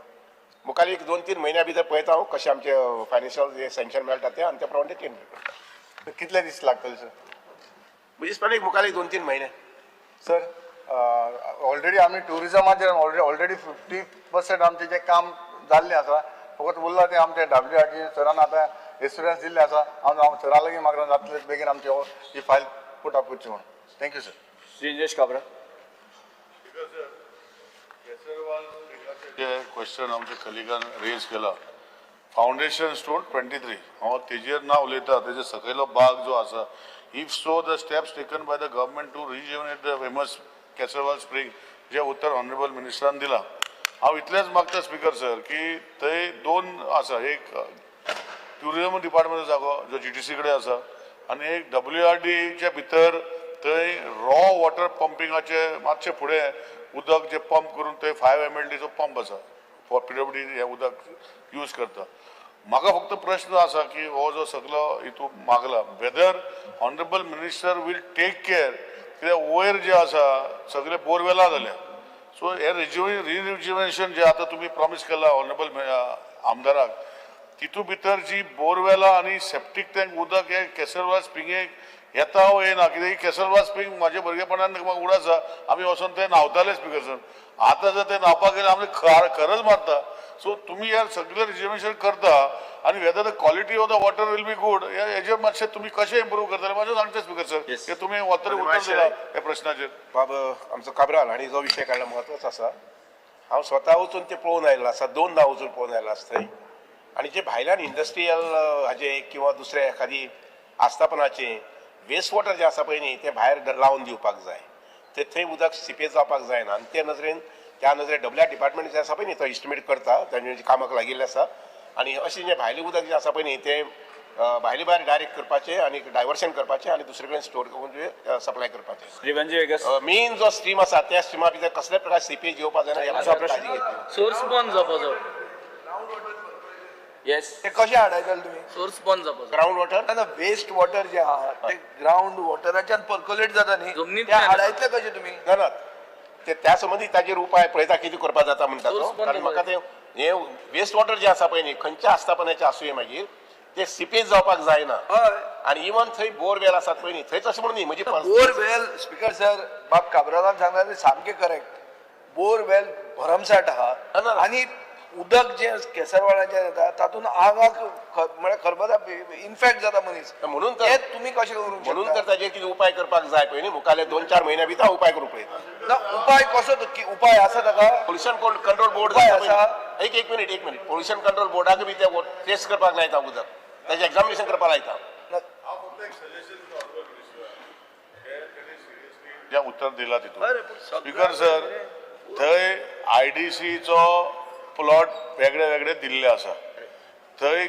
मुखार एक 2-3 म्हयन्या भितर पळयता हांव कशें आमचें फायनान्शियल जे सँक्शन मेळटा तें आनी त्या प्रमाणे टेंडर करता. कितले दीस लागतले सर? म्हणजे एक मुखार एक 2-3 म्हयने सर. ऑलरेडी आमी ट्युरिजमाचेर ऑलरेडी 50% आमचें जें काम जाल्लें आसा, फकत उरलां तें आमचें WRT सरान आतां एश्युरन्स दिल्लें आसा, हांव सरा लागीं मागता जातलें बेगीन आमची ही फायल पुट अप करची म्हणून. Thank you sir. Shri Nilesh Kabra. Question आमच्या कलिगान रेज केला, फावंडेशन स्टोन 23, हांव तेजेर ना उलयता, तेजे सकयलो बाग जो आसा, if so the steps taken by the government to rejuvenate the famous Kesarval spring जे उत्तर ऑनरेबल मिनिस्टरान दिलां. हांव इतलेंच मागता स्पिकर सर की थंय 2 आसा, एक ट्युरिजम डिपार्टमेंटाचो जागो जो GTC कडेन आसा आनी एक WRDच्या भितर थंय रॉ वॉटर पंपिंगाचे मातशें फुडें उदक जे पंप करून थंय 5 MLDचो पंप आसा फॉर PWD हें उदक यूज करता. म्हाका फक्त प्रश्न आसा की हो जो सगलो हितून मागला, whether honourable minister will take care, कित्याक वयर जे आसा सगळे बोरवेलां जाल्या, सो हे रिज्युवेशन जे आतां तुमी प्रॉमीस केला ऑनरेबल आमदाराक, तितू भितर जी बोरवेलां आनी सेप्टीक टँक उदक हे केसरवाल स्प्रिंगेक येता वो येना, कित्याक केसरवाल स्प्रींग म्हाजे भुरगेपणान म्हाका उडास आसा, आमी वचोन थंय न्हांवताले स्पिकर सर, आतां जर ते न्हांवपाक गेले आमचे खरच मारता. सो तुमी ह्या सगळें रिजर्वेशन करता आनी whether the quality of the water will be good हेजेर मातशें तुमी कशें इम्प्रूव करतले मातशें सांगचें स्पिकर सर, की तुमी वॉटर उत्तर दिला ह्या प्रश्नाचेर. बाब आमचो काब्राल हांणी जो विशय काडला म्हत्वाचो आसा, हांव स्वता वचून ते पळोवन आयिल्लो आसा, 2दा वचून पळोवन आयिल्लो आसा थंय, आनी जे भायल्यान इंडस्ट्रियल हाजे किंवा दुसऱ्या एखादी आस्थापनाचें वेस्ट वॉटर जें आसा पळय न्ही तें भायर लावन दिवपाक जाय, ते थंय उदक सिपेज जावपाक जायना आनी ते नदरेन त्या नदरेन डब्ल्यू डिपार्टमेंट जें आसा पळय न्ही तो एस्टिमेट करता, तांचे कामाक लागिल्लें आसा आनी अशें जें भायलें उदक जें आसा पळय न्ही तें भायले भायर डायरेक्ट करपाचें आनी डायवर्शन करपाचें आनी दुसरे कडेन स्टोर करून सप्लाय करपाचें. मेन जो स्ट्रीम आसा त्या स्ट्रिमा भितर कसले प्रकार सिपेज येवपाक जायना. सोर्स बंद जावपाचो. येस, ते कशें हाडायतले तुमी? सोर्स बंद जावपाचो. ग्रावंड वॉटर ना, वेस्ट वॉटर जे आहा ते ग्रावंड वॉटराच्यान पर्कोलेट जाता न्ही, ते हाडायतले कशें तुमी? ना ना, ते त्या संबंदी ताजेर उपाय पळयता कितें करपाक जाता म्हणटा तो, कारण म्हाका ते हे वेस्ट वॉटर जे आसा पळय न्ही खंयच्या आस्थापनाचें आसूं मागीर ते सिपेज जावपाक जायना आनी इवन थंय बोरवेल आसात पळय न्ही थंयच अशें म्हणून न्ही म्हणजे बोरवेल. स्पिकर सर, बाब काब्रालान सांगला ते सामकें करेक्ट, बोरवेल भरमसाट आहा आनी उदक जें केसरवाडाचें येता तातूंत आंगाक म्हळ्यार खरबता, इन्फेक्ट जाता मनीस. म्हणून तर तुमी कशें करूंक म्हणून तर ताजेर कितें उपाय करपाक जाय पळय न्ही, मुखाल्ले 2-4 म्हयन्या भितर उपाय करूंक पळयता. ना उपाय कसो उपाय आसा ताका? पोल्युशन कंट्रोल बोर्ड उपाय आसा. एक मिनिट पोल्युशन कंट्रोल बोर्डाक बी ते टेस्ट करपाक लायता उदक, ताजें एग्जामिनेशन करपाक लायता. जें उत्तर दिलां तितून स्पीकर सर, थंय आयडीसीचो प्लॉट वेगळे वेगळे दिल्ले आसा. थंय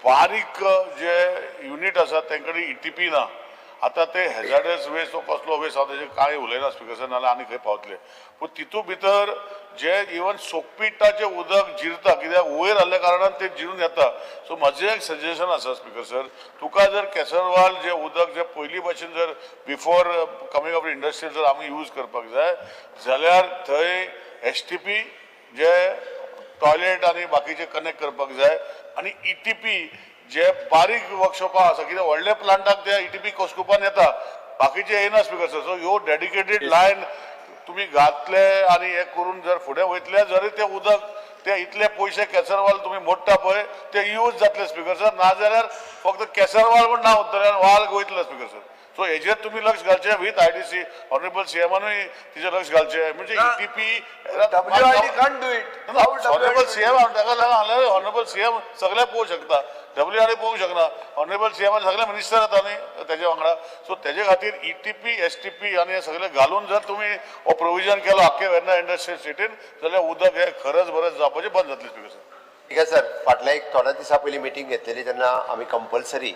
बारीक जे युनीट आसा तेंकडे ईटीपी ना. आतां ते हेजार्डस वेस्ट तो कसलो वेस्ट आसा तेजें कांय उलयना स्पीकर सर, नाल्यार आनी खंय पावतले. पूण तितू भितर जे इवन सोकपिठाचें उदक जिरता, कित्याक वयर आसल्या कारणान तें जिरून येता. सो म्हजें एक सजेशन आसा स्पीकर सर, तुका जर केसरवाल जें उदक जें पयलीं भशेन जर बिफोर कमींग ऑफ इंडस्ट्री जर आमी यूज करपाक जाय जाल्यार थंय एसटीपी जे टॉयलेट आनी बाकीचे कनेक्ट करपाक जाय आनी ईटीपी जे बारीक वर्कशॉपां आसा, कित्याक व्हडले प्लांटाक ते ईटीपी कोसकुपान येता, बाकीचे येना स्पीकर सर. सो ह्यो डेडिकेटेड लायन तुमी घातले आनी हे करून जर फुडें वयतले जरी ते उदक ते इतले पयशे केसरवाल तुमी मोडटा पळय ते यूज जातले स्पीकर सर. नाजाल्यार फक्त केसरवाल म्हण ना उरतले आनी वाल वयतले स्पीकर सर. सो हेजेर तुमी लक्ष घालचें विथ आयडीसी, ऑनरेबल सीएमानूय तिचेर लक्ष घालचें. म्हणजे ETP honourable CM ताका लागून ऑनरेबल सीएम सगळें पळोवंक शकता, डब्ल्यूआरडी पळोवंक शकना. ऑनरेबल सीएमान सगळे मिनिस्टर येता न्ही तेजे वांगडा. सो तेजे खातीर ईटीपी एसटीपी आनी हे सगळें घालून जर तुमी हो प्रोविजन केलो आख्खे वेर्ना इंडस्ट्रियल सिटीन जाल्यार उदक हें खरंच बरें जावपाचें बंद जातलें स्पीकर सर. ठीक आहे सर, फाटल्या एक थोड्या दिसां पयलीं मिटींग घेतलेली तेन्ना आमी कंपल्सरी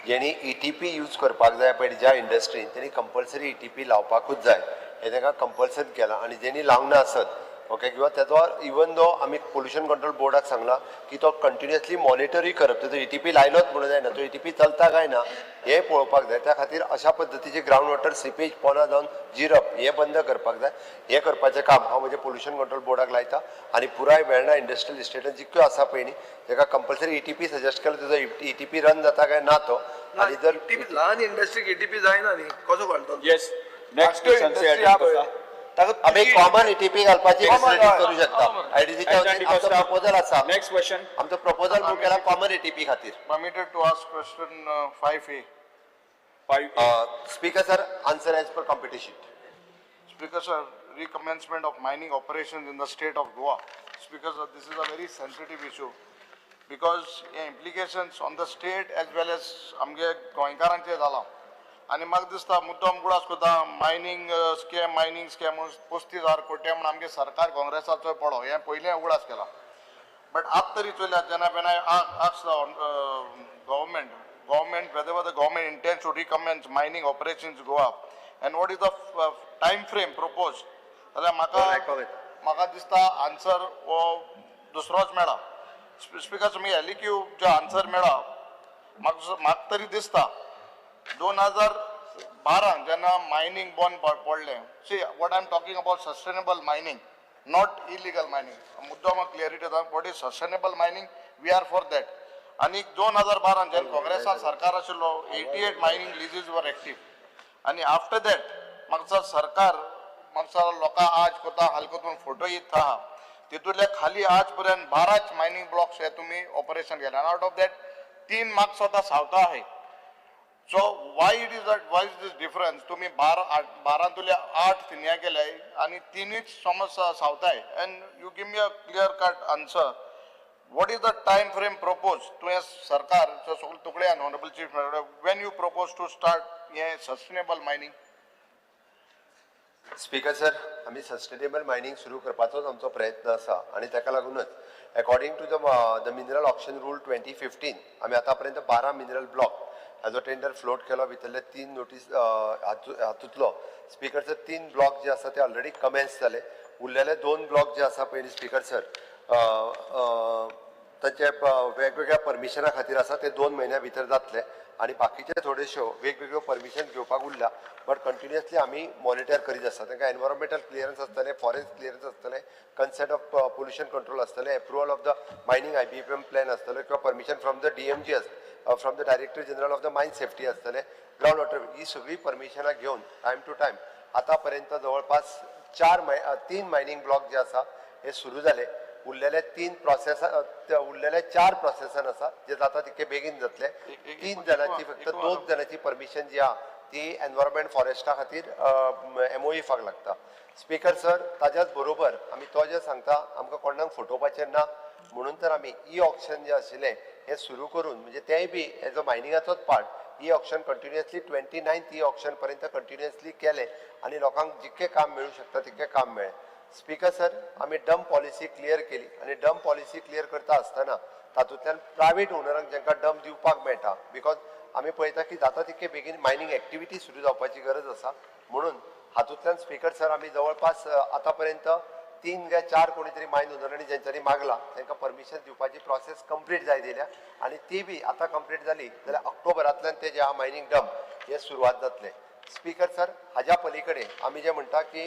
जेणी ईटीपी यूज करपाक जाय पळय ज्या इंडस्ट्रीन तेणी कंपल्सरी ईटीपी लावपाकूच जाय हें तांकां कंपल्सरी केलां. आनी जेणी लावंक ना आसत ओके, किंवा तेजो इवन दो आमी पोल्युशन कंट्रोल बोर्डाक सांगलां की तो कंटिन्युअसली मॉनिटरूय करप, तेजो ईटीपी लायलोच म्हणून जायना, तो ईटीपी चलता काय ना हें पळोवपाक जाय. त्या खातीर अशा पद्दतीचे ग्रावंड वॉटर सिपेज पोना जावन जिरप हें बंद करपाक जाय. हें करपाचें काम हांव म्हजें पोल्युशन कंट्रोल बोर्डाक लायता आनी पुराय वेर्णा इंडस्ट्रियल इस्टेटान जितक्यो आसा पळय न्ही तेका कंपल्सरी ईटीपी सजेस्ट केलो, तेजो ईटीपी रन जाता काय ना तो. आनी जर ल्हान इंडस्ट्रीक ईटीपी जायना न्ही कसो घालतो? येस, नेक्स्ट आमी कॉमन ईटीपी घालपाची फॅसिलिटी करू शकता. आयडीसीच्या वतीन आमचो प्रपोजल आसा. नेक्स्ट क्वेश्चन, आमचो प्रपोजल मूव केला कॉमन ईटीपी खातीर. Permitted to ask question 5A. Speaker sir, answer as per competition. Speaker sir, recommencement of mining operations in the state of Goa. Speaker sir, this is a very sensitive issue because implications on the state as well as आमगे गोंयकारांचेर जाला. आनी म्हाका दिसता मुद्दम गुडास करता mining scam, mining scam 35,000 कोटी म्हूण आमगे सरकार काँग्रेसाचो पडो हें पयलीं उगडास केला. बट आतां तरी चोयल्यार जेन्ना when I ask the government whether the government intends to recommence mining operations Goa and what is the time frame propose, जाल्यार म्हाका दिसता आन्सर हो दुसरोच मेळा. स्पीकर तुमी एलईक्यू जो आन्सर मेळा म्हाका तरी दिसता 2012 जेन्ना मायनींग बंद पडलें. See what I am talking about sustainable mining, not illegal mining. मुद्दो म्हाका क्लियरिटी जाता what is sustainable mining, we are for that. आनी 2012 जेन्ना काँग्रेसान सरकार आशिल्लो 88 मायनींग लिजीज वर एक्टीव आनी आफ्टर that म्हाका सरकार म्हाका लोकां आज कोता हाल कोतून फोटो येत आहा तितूंतल्या खाली आज पर्यंत 12 मायनींग ब्लॉक्स हे तुमी ऑपरेशन केले आनी आवट ऑफ that 3 marks आतां सावथा आहाय. So why it is that, why is this difference? तुम्ही 12 8 थिन्या केले आनी 3च समज सावताय. And you give me a clear cut answer. What is the time frame propose तुवें सरकार सगळे तुकडे honourable chief minister when you propose to start हें sustainable mining? Speaker sir, आमी सस्टेनेबल मायनींग सुरू करपाचोच आमचो प्रयत्न आसा आनी ताका लागूनच according to the mineral auction rule 2015 आमी आतां पर्यंत 12 मिनरल ब्लॉक हाजो टेंडर फ्लोट केलो. भितरले 3 नोटीस हातूंतलो स्पीकर सर 3 ब्लॉक जे आसा ते ऑलरेडी कमेन्स जाले. उरलेले 2 ब्लॉक जे आसा पयलीं स्पीकर सर तांचे वेगवेगळ्या परमिशना खातीर आसा ते 2 म्हयन्या भितर जातले आनी बाकीचे थोडेश्यो वेगवेगळ्यो परमिशन घेवपाक उरल्या. बट कंटिन्युअसली आमी मॉनिटर करीत आसता. तांकां एनवायरमेंटल क्लियरन्स आसतलें, फॉरेस्ट क्लियरन्स आसतलें, कन्सेंट ऑफ पोल्युशन कंट्रोल आसतलें, approval of the mining IBPM plan आसतलो किंवा permission from the DMG from the director general of the mine safety आसतलें, ग्रावंड वॉटर, ही सगळीं परमिशनां घेवन टायम टू टायम आतां पर्यंत जवळपास 3 मायनींग ब्लॉक जे आसा हे सुरू जाले. उरलेले 3 प्रोसेस उरलेले 4 प्रोसेसान आसा जे जाता तितके बेगीन जातले. 3 जाणांची फक्त 2 जाणांची परमिशन जी आहा ती एनवायरमेंट फॉरेस्टा खातीर MOEFाक लागता. स्पीकर सर ताज्याच बरोबर आमी तो जे सांगता आमकां कोणाक फटोवपाचें ना म्हणून तर आमी ई ऑक्शन जें आशिल्लें हें सुरू करून म्हणजे तेंय बी हेजो मायनिंगाचोच part e auction continuously 29th e auction पर्यंत कंटिन्युअसली केलें आनी लोकांक जितकें काम मेळूं शकता तितकें काम मेळ्ळें. स्पीकर सर आमी डंप पॉलिसी क्लियर केली आनी डंप पॉलिसी क्लियर करता आसतना तातूंतल्यान प्रायवेट ओनरांक जांकां डंप दिवपाक मेळटा because आमी पळयता की जाता तितके बेगीन मायनींग एक्टिविटी सुरू जावपाची गरज आसा म्हणून हातूंतल्यान स्पीकर सर आमी जवळपास आतां पर्यंत 3 काय 4 कोणी तरी मायन ओनरांनी जेंच्यांनी मागला तांकां परमिशन दिवपाची प्रोसेस कंप्लीट जायत येयल्या आनी ती बी आतां कंप्लीट जाली जाल्यार ऑक्टोबरांतल्यान ते जे आहा मायनींग डंप हे सुरवात जातले. स्पीकर सर हाज्या पलीकडे आमी जे म्हणटा की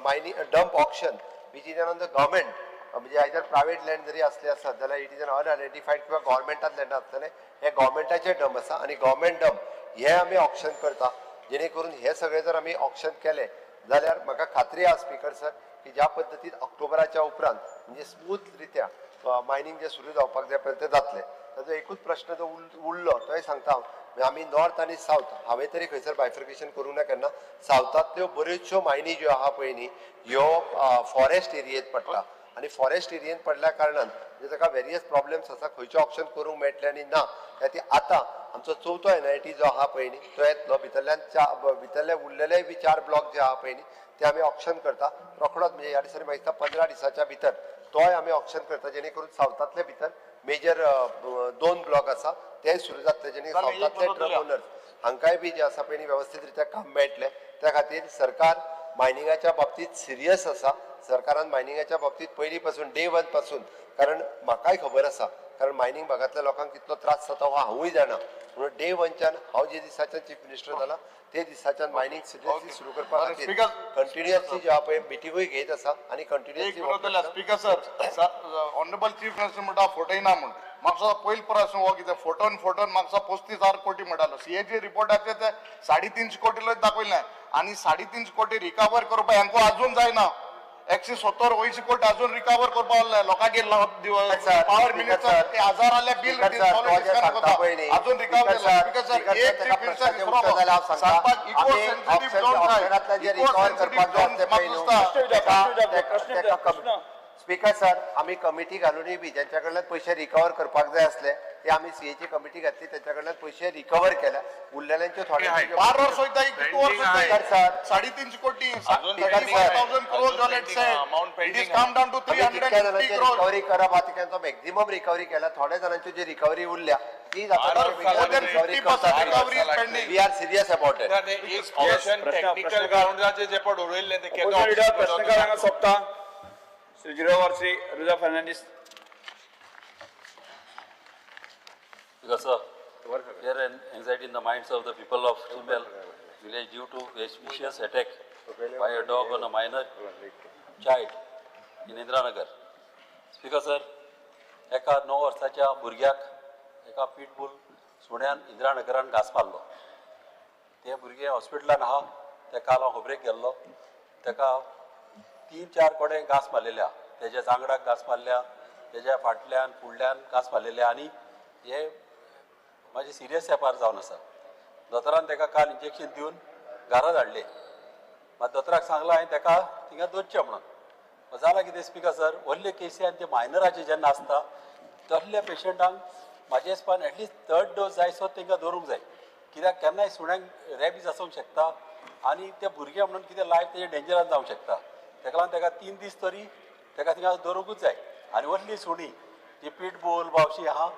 mining dump auction which is on the government म्हणजे आयदर प्रायवेट लँड जरी असले आसत जाल्यार it is an unidentified किंवा गव्हर्मेंटात लँड आसतलें हे गव्हर्मेंटाचे डंप आसा आनी गव्हर्मेंट डंप हे आमी ऑक्शन करता जेणे करून हे सगळे जर आमी ऑक्शन केले जाल्यार म्हाका खात्री आसा स्पीकर सर की ज्या पद्दतीन ऑक्टोबराच्या उपरांत म्हणजे स्मूथ रित्या मायनींग जे सुरू जावपाक जाय पळय तें जातलें. ताजो एकूच प्रश्न जो उरलो तोय सांगता हांव म्हणजे आमी नॉर्थ आनी सावथ हांवें तरी खंयसर बायफर्केशन करूंक ना केन्ना. सावथांतल्यो बऱ्योचश्यो मायनी ज्यो आहा पळय न्ही ह्यो फॉरेस्ट एरियेंत पडटा आनी फॉरेस्ट एरियेंत पडल्या कारणान म्हणजे ताका वेरियस प्रॉब्लम्स आसा खंयचें ऑप्शन करूंक मेळटलें आनी ना. त्या खातीर आतां आमचो चवथो NIT जो आहा पळय न्ही तो येतलो भितरल्यान भितरले उरलेले बी 4 ब्लॉक जे आहा पळय न्ही ते आमी ऑप्शन करता रोखडोच म्हणजे ह्या दिसांनी म्हाका दिसता 15 दिसाच्या भितर तोय आमी ऑप्शन करता जेणे करून सावथांतले भितर मेजर 2 ब्लॉक आसा ते सुरू जातले जेणे सावथांतले ट्रक ओनर्स हांकांय बी जे आसा पळय न्ही वेवस्थीत रित्या काम मेळटलें. त्या खातीर सरकार मायनिंगाच्या बाबतींत सिरियस आसा. सरकारान मायनिंगाच्या बाबतींत पयलीं पासून डे 1 पासून कारण म्हाकाय खबर आसा कारण मायनींग भागांतल्या लोकांक कितलो त्रास जाता हो हांवूय जाणा म्हणून डे 1च्यान हांव जे दिसाच्यान चीफ मिनिस्टर जाला ते दिसाच्यान मायनींग सिरियसली सुरू करपा खातीर कंटिन्युअसली जे आहा पळय मिटिंगूय घेत आसा आनी continuously. Speaker sir honourable chief minister म्हणटा फटयना म्हूण म्हापसा पयलीं प्रश्न हो कितें फोटोन फोटोन म्हापसा 35,000 कोटी म्हणटालो CAG रिपोर्टाचे ते 350 कोटी दाखयलें आनी 350 कोटी रिकवर करपाक हांकां अजून जायना. 170-80 कोटी अजून रिकवर करपाक उरलें लोकांगेर पावर मिनिस्टर ते हजार आले बिल अजून रिकवर केला. स्पीकर सर एक चीफ मिनिस्टर सांगपाक इको सेन्सिटीव झोन जाय. स्पीकर सर आमी कमिटी घालूनय बी ज्यांच्या कडल्यान पयशे रिकवर करपाक जाय आसले ते आमी CAची कमिटी घातली त्यांच्या कडल्यान पयशे रिकवर केल्या उरलेल्यांच्यो थोडे 350 कोटी रिकवरी करप आहा तांचो मॅक्झिमम रिकवरी केल्या थोड्या जाणांच्यो जी रिकवरी उरल्या ती we are serious about it. Technical ग्राउंडाचे जे पण उरयल्ले ते प्रश्न सोंपता. Shri Zirwar, Shri Ruza Fernandes. Because sir, there is anxiety in the minds of the people of Chimbel village due to a vicious attack by a dog on a minor child in Indiranagar. Speaker sir, एका 9 वर्साच्या भुरग्याक एका pit bull सुण्यान इंदिरानगरान घास मारलो. ते भुरगें हॉस्पिटलान आहा. ते काल हांव खबरेक गेल्लो. ताका 3-4 कडेन घास मारलेल्या, तेज्या जांगडाक घास मारल्या, तेज्या फाटल्यान फुडल्यान घास मारलेल्या आनी हे मातशें सिरियस एपार जावन आसा. दोतोरान ताका काल इंजेक्शन दिवन घरा धाडलें. मात दोतोराक सांगलां हांवें ताका थिंगा दवरचें म्हणून. जालां कितें स्पीकर सर, व्हडले केसी आनी ते मायनराचे जेन्ना आसता तसल्या पेशंटांक म्हाजे हिसपान एटलिस्ट 3rd dose जायसो तांकां दवरूंक जाय. कित्याक केन्नाय सुण्यांक रेबीज आसूंक शकता आनी ते भुरगे म्हणून कितें लायफ तेजें डेंजरान जावंक शकता. ताका लागून ताका 3 दीस तरी ताका थिंगा दवरूंकूच जाय. आनी व्हडली सुणी जी पिटबूल बावशी आहा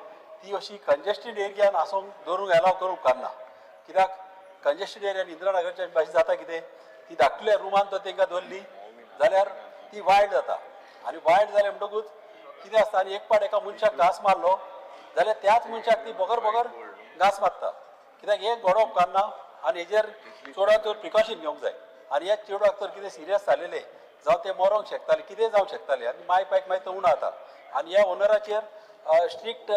ती अशी कंजेस्टेड एरियान आसूंक दवरूंक एलाव करूंक उपकारना. कित्याक कंजेस्टेड एरियान इंदिरानगरच्या भाशेन जाता कितें ती धाकटुल्या रुमान तर तांकां दवरली जाल्यार ती वायल्ड जाता आनी वायल्ड जालें म्हणटकूच कितें आसता आनी एक पाट एका मनशाक घास मारलो जाल्यार त्याच मनशाक ती बगर बगर घास मारता. कित्याक हें घडोवप उपकारना आनी हेजेर चडांत चड प्रिकॉशन घेवंक जाय. आनी ह्या चेडवाक तर कितें सिरियस जालेलें जावं तें मरोंक शकतालें, कितें जावंक शकतालें आनी माय पायक मागीर तो उणो जाता. आनी ह्या ओनराचेर स्ट्रिक्ट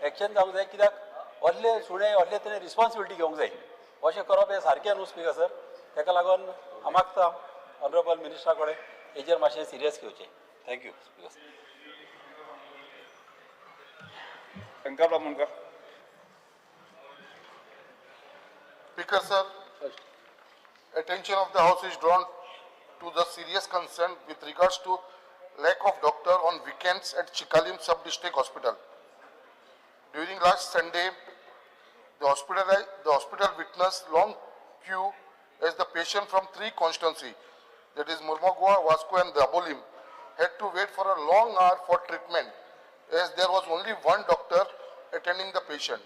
एक्शन जावंक जाय. कित्याक व्हडले सुणे व्हडले तेणें रिस्पोन्सिबिलिटी घेवंक जाय. अशें करप हें सारकें न्हू स्पीकर सर. ताका लागून हांव मागता ऑनरेबल मिनिस्टरा कडेन हेजेर मातशें सिरियस घेवचें. Thank you speaker sir. Shankar Amonkar. Speaker sir, attention of the House is drawn to the serious concern with regards to lack of doctor on weekends at Chicalim Sub-District Hospital. During last Sunday, the hospital witnessed long queue as the patient from three constituencies, that is Mormugao, Vasco and Dabolim, had to wait for a long hour for treatment as there was only one doctor attending the patient.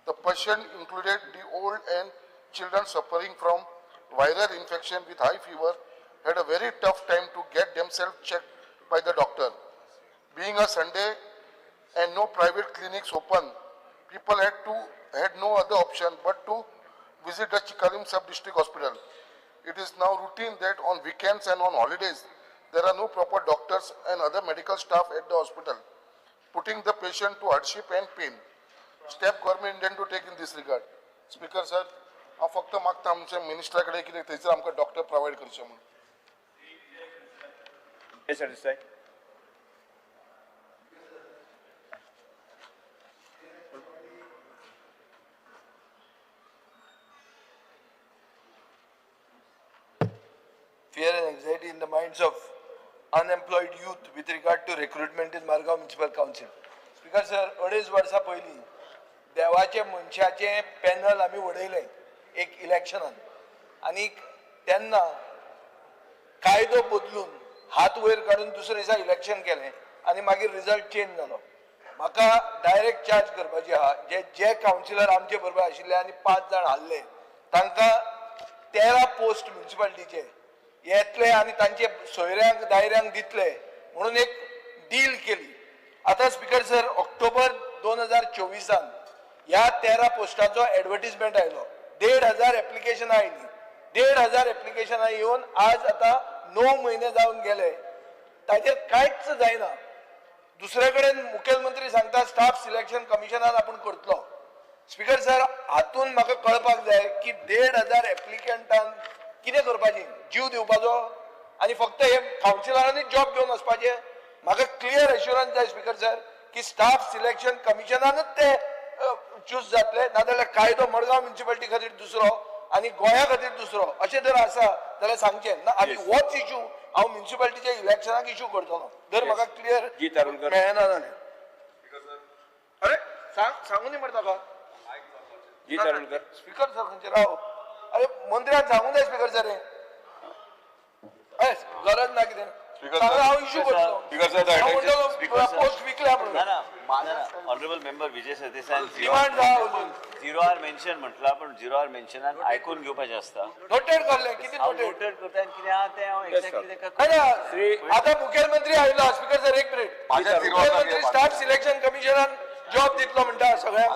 The patient included the old and children suffering from viral infection with high fever had a very tough time to get themselves checked by the doctor. Being a Sunday and no private clinics open, people had no other option but to visit the Chicalim Sub-District Hospital. It is now routine that on weekends and on holidays, there are no proper doctors and other medical staff at the hospital, putting the patient to hardship and pain. Step government intend to take in this regard. Speaker sir, हांव फक्त मागता आमच्या मिनिस्टरा कडेन कितें थंयसर आमकां doctor provide करचे म्हणून. Yes, sir, sir. Fear and anxiety in the minds of unemployed youth with regard to recruitment in Margao Municipal Council. Speaker sir, 2.5 वर्सां पयलीं देवाचे मनशाचें पॅनल आमी उडयलें एक इलेक्शनान आनी तेन्ना कायदो बदलून हात वयर काडून दुसरे दिसा इलेक्शन केलें आनी मागीर रिजल्ट चेंज जालो. म्हाका डायरेक्ट चार्ज करपाची आहा, जे जे कावन्सिलर आमचे बरोबर आशिल्ले आनी 5 जाण हारले तांकां 13 पोस्ट म्युनिसिपालिटीचे येतले आनी तांचे सोयऱ्यांक दायऱ्यांक दितले म्हणून एक डील केली. आतां स्पीकर सर, ऑक्टोबर 2024 ह्या 13 पोस्टाचो एडवर्टीजमेंट आयलो. 1,500 एप्लिकेशनां आयलीं. 1,500 एप्लिकेशनां येवन आज आतां 9 म्हयने जावन गेले, ताचेर कांयच जायना. दुसरे कडेन मुखेलमंत्री सांगता स्टाफ सिलेक्शन कमिशनान आपूण करतलो. स्पीकर सर, हातून म्हाका कळपाक जाय की 1,500 एप्लिकंटान कितें करपाचें, जीव दिवपाचो आनी फक्त हे कावन्सिलरांनी जॉब घेवन वचपाचें? म्हाका क्लियर एश्युरन्स जाय स्पीकर सर की स्टाफ सिलेक्शन कमिशनानूच ते चूज जातले, नाजाल्यार कायदो मडगांव म्युनिसिपालिटी खातीर दुसरो आनी गोंया खातीर दुसरो अशें जर आसा जाल्यार सांगचें ना. आनी होच इशू हांव म्युनिसिपालिटीच्या इलेक्शनाक इशू करतलो जर म्हाका क्लियर मेळना जाल्यार. अरे सांगू न्ही मरे ताका. स्पीकर सर खंयचे राव, अरे मंत्र्यान सांगू जाय स्पीकर सर, हें गरज ना कितें हांव इशू करतलो. पोस्ट विकल्या म्हणून honourable member Vijay Sardesai zero hour mention म्हटला, पण झिरो आर मेन्शनान आयकून घेवपाचें आसता. नोटेड करलें कितें नोटेड करता आनी कितें आहा तें हांव एक्झॅक्टली ताका. आतां मुखेलमंत्री आयलो स्पीकर सर, एक मिनीट. मुखेलमंत्री स्टाफ सिलेक्शन कमिशनान जॉब दितलो म्हणटा सगळ्यांक.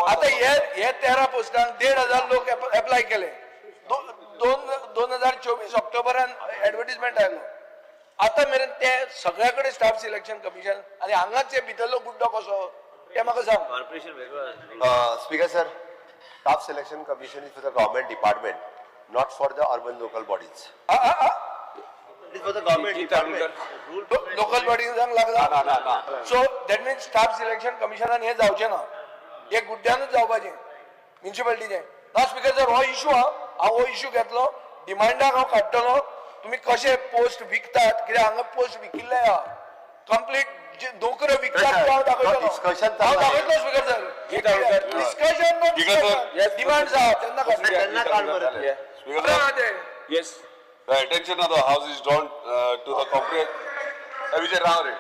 आतां हे 13 पोस्टांक 1,500 लोक एप्लाय केले. 2024 ऑक्टोबरान एडवर्टीजमेंट आयलो. आतां मेरेन ते सगळ्या कडेन स्टाफ सिलेक्शन कमिशन आनी हांगाच भितरलो गुड्डो कसो तें म्हाका सांग. Speaker sir, staff selection commission is for the government department, not for the urban local bodies. It is for the government department. Local बॉडीजांक लागला. So that means staff selection कमिशनान हें जावचें ना, हे गुड्ड्यानूच जावपाचें म्युनिसिपालिटीचें. ना स्पीकर सर, हो इशू आहा, हांव हो इशू घेतलो, डिमांडाक हांव काडटलो. तुमी कशे पोस्ट विकतात, कित्याक हांगा पोस्ट विकिल्ले आहा कंप्लीट नोकऱ्यो विकतात. हांव दाखयतलो, हांव दाखयतलो स्पीकर सर. डिस्कशन डिमांड आहा तेन्ना. The attention of the house is drawn to the comprehensive. Vijay Rao Re.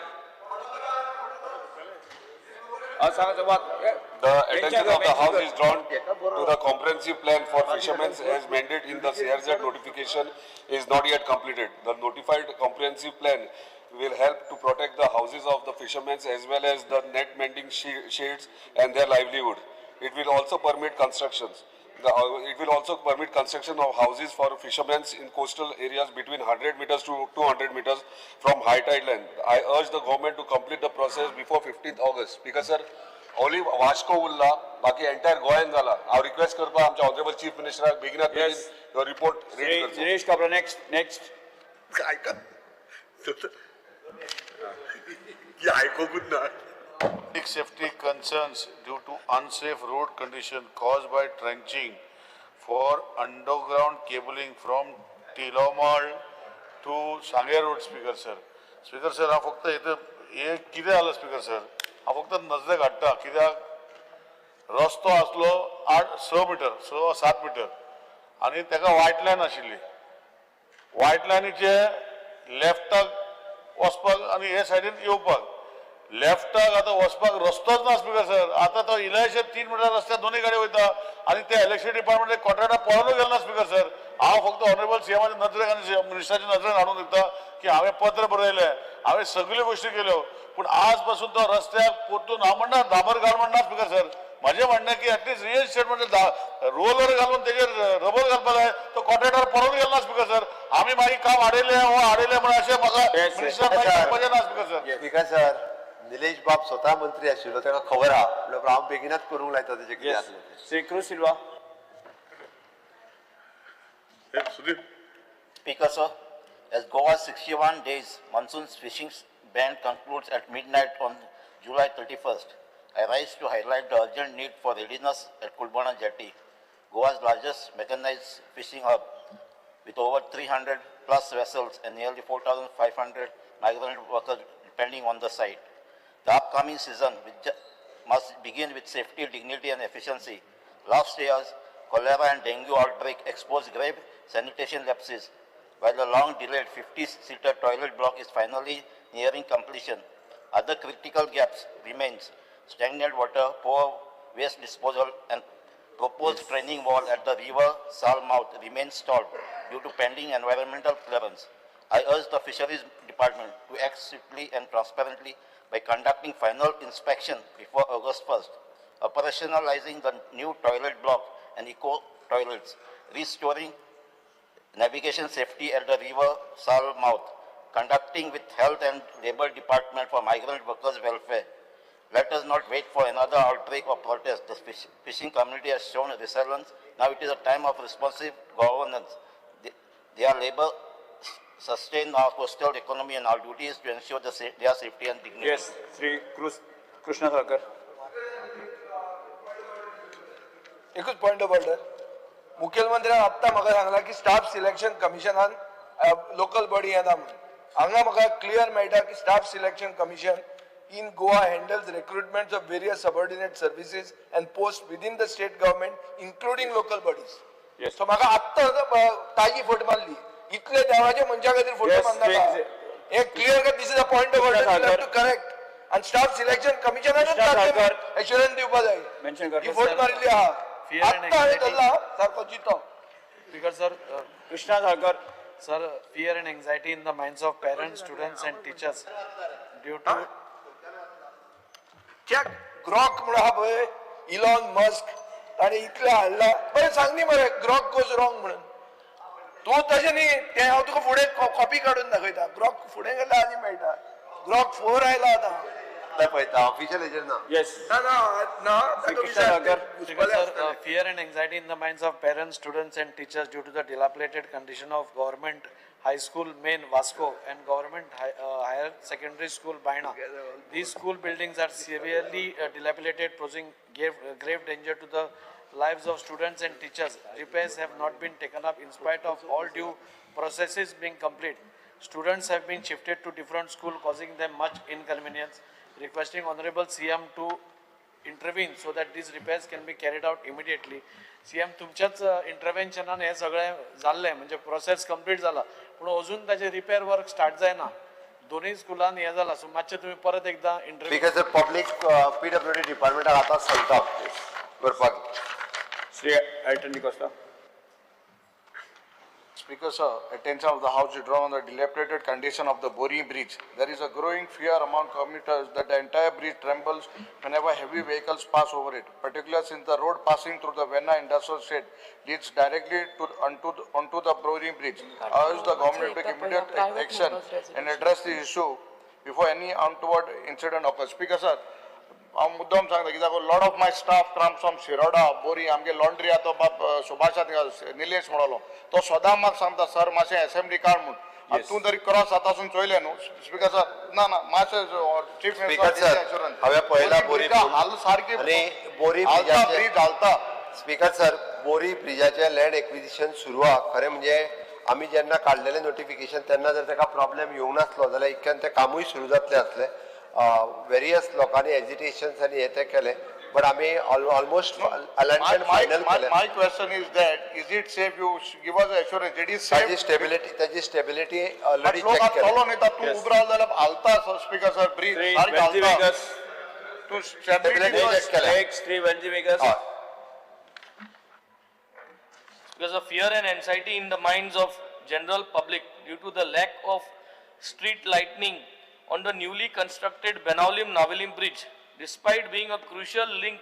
The attention of the house is drawn to the comprehensive plan for fishermen as mandated in the CRZ notification is not yet completed. The notified comprehensive plan will help to protect the houses of the fishermen as well as the net mending shades and their livelihood. It will also permit constructions. It will also permit construction of houses for fishermen in coastal areas between 100 meters to 200 meters from high tide line. I urge the government to complete the process before 15th August. Because sir, only Vasco ulla, baki entire Goyan zala. I request karpa amcha honorable chief minister beginner your report read karcho. Dinesh Kabra next. Next. Aika. Ki aikogut na. Public safety concerns due to unsafe road condition caused by trenching for underground cabling from Tilomal to Sange Road, Speaker sir. Speaker sir, हांव फक्त हे कितें जालां speaker sir, हांव फक्त नजरेक हाडटा कित्याक रस्तो आसलो 8-6 मिटर 6-7 मिटर आनी ताका वायट लायन आशिल्ली. वायट लायनीचे लेफ्टाक वचपाक आनी हे सायडीन येवपाक लेफ्टाक आतां वचपाक रस्तोच ना स्पीकर सर. आतां तो इलायशे 3 मिटर रस्त्यार दोनूय गाडी वयता आनी ते इलेक्ट्रिसिटी डिपार्टमेंट कॉन्ट्रॅक्टर पळोवनूय गेलो ना स्पीकर सर. हांव फक्त ऑनरेबल सीएमाच्या नजरेक आनी मिनिस्टराच्या नजरेन हाडून दिता की हांवें पत्र बरयलें, हांवें सगल्यो गोश्टी केल्यो, पूण आज पासून तो रस्त्याक परतून हांव म्हणना डांबर घाल म्हणना स्पीकर सर. म्हजें म्हणणें की एटलिस्ट रियल इस्टेट म्हणजे रोलर घालून तेजेर रबर घालपाक जाय, तो कॉन्ट्रॅक्टर पळोवन गेलो ना स्पीकर सर. आमी मागीर काम आडयलें हो आडयलें म्हण अशें म्हाका मिनिस्टर सांगपाचें ना speaker sir. Speaker sir, Nilesh बाब स्वता मंत्री आशिल्लो, ताका खबर आहा, म्हणल्यार हांव बेगिनाच करूंक लायता तेजें कितें आसलें. Shri Cruz Silva. Speaker sir, as Goa's 61 days monsoon fishing ban concludes at midnight on July 31st, I rise to highlight the urgent need for readiness at Kulbana Jetty, Goa's largest mechanized fishing hub, with over 300 plus vessels and nearly 4,500 migrant workers depending on the site. The upcoming season must begin with safety, dignity and efficiency. Last year's cholera and dengue outbreak exposed grave sanitation lapses, while the long-delayed 50-seater toilet block is finally nearing completion. Other critical gaps remains: stagnant water, poor waste disposal, and proposed training wall at the river Sal mouth remains stalled due to pending environmental clearance. I urge the Fisheries Department to act swiftly and transparently by conducting final inspection before August 1st, operationalizing the new toilet block and eco toilets, restoring navigation safety at the river Sal mouth, conducting with Health and Labor Department for migrant workers' welfare. Let us not wait for another outbreak or protest. The fishing community has shown resilience. Now it is a time of responsive governance. Their labor sustain our coastal economy, and our duty is to ensure their safety and dignity. Yes, Shri Krishna Thakur. एकूच point of order. मुखेलमंत्र्यान आत्तां म्हाका सांगलां की staff selection कमिशनान local body येना म्हणून. हांगा म्हाका clear मेळटा की staff selection commission in Goa handles recruitments of various subordinate services and posts within the state government, including local bodies. Yes. So म्हाका आत्तां ताजी फोट मारली, इतले देवाचे मनशा खातीर फोटो मारनाका. हे क्लियर कर, this is a point of order, you have to correct. आनी स्टाफ सिलेक्शन कमिशनानूच एश्युरन्स दिवपा जाय. ही फोट मारिल्ली आहा, आत्तां हांवें धरला सारको जितो. Speaker sir, Krishna Thakur. Sir, fear and anxiety in the minds of parents, students and teachers due to check Grok म्हणून आहा पळय, इलॉन मस्क, ताणें इतलें हाडलां. बरें सांग न्ही मरे ग्रॉक गोज रॉंग म्हणून. तूं तशें न्ही, तें हांव तुका फुडें कॉपी काडून दाखयता. ग्रॉक फुडें गेल्यार आनी मेळटा. ग्रॉक 4 आयला आतां. पळयता ऑफिशियल हेजेर ना. येस ना ना. Sir, fear and anxiety in the minds of parents, students and teachers due to the dilapidated condition of government high school main Vasco and government higher secondary school Baina. These school buildings are severely dilapidated, posing grave danger to the lives of students and teachers. Repairs have not been taken up in spite of all due processes being complete. Students have been shifted to different school, causing them much inconvenience. Requesting Honorable CM to intervene so that these repairs can be carried out immediately. CM तुमच्याच इंटरव्हेन्शनान हे सगळें जाल्लें, म्हणजे process complete जाला, पूण अजून ताचें repair work start जायना. दोनूय स्कुलान हें जाला, सो मातशें तुमी परत एकदां interview. Speaker sir, public PWD डिपार्टमेंटाक आतां सांगता करपाक. Shri Elton D'Costa. Speaker sir, attention of the House is drawn on the dilapidated condition of the Bori Bridge. There is a growing fear among commuters that the entire bridge trembles whenever heavy vehicles pass over it, particularly since the road passing through the Venna Industrial Estate leads directly to onto the Bori Bridge. I urge the government to take immediate action and address the issue before any untoward incident occurs. Speaker sir, हांव मुद्दम सांगता कित्याक lot of my staff comes from Shiroda, Borim. आमगे laundry आहा तो बाब सुभाषात निलेश म्हणलो, तो सदां म्हाका सांगता सर मातशें एसेंब्ली काड म्हूण. तूं तरी क्रॉस जाता आसून चोयलें न्हू स्पीकर सर. ना ना मातशें चीफ स्पीकर सर, हांवें पळयला बोरी हाल सारकी आनी बोरी ब्रिज हालता. स्पीकर सर, बोरी ब्रिजाचें लँड एक्विजिशन सुरू आहा. खरें म्हणजे आमी जेन्ना काडलेलें नोटिफिकेशन तेन्ना जर ताका प्रॉब्लेम येवंक नासलो जाल्यार इतक्यान तें कामूय सुरू जातलें आसलें. वेरियस लोकांनी एजिटेशन्स आनी हे तें केलें, बट आमी ऑलमोस्ट अलायनमेंट फायनल केलें. My question is that is it safe? You give us assurance it is safe. ताजी स्टेबिलिटी, ताजी स्टेबिलिटी ऑलरेडी चेक केली. चलो न्ही तूं उबो रावलो जाल्यार हालता स्पीकर सर, ब्रिज सारकें हालता. तूं स्टेबिलिटी चेक केलें. Because of fear and anxiety in the minds of general public due to the lack of street lightning on the newly constructed Benaulim Navelim bridge, despite being a crucial link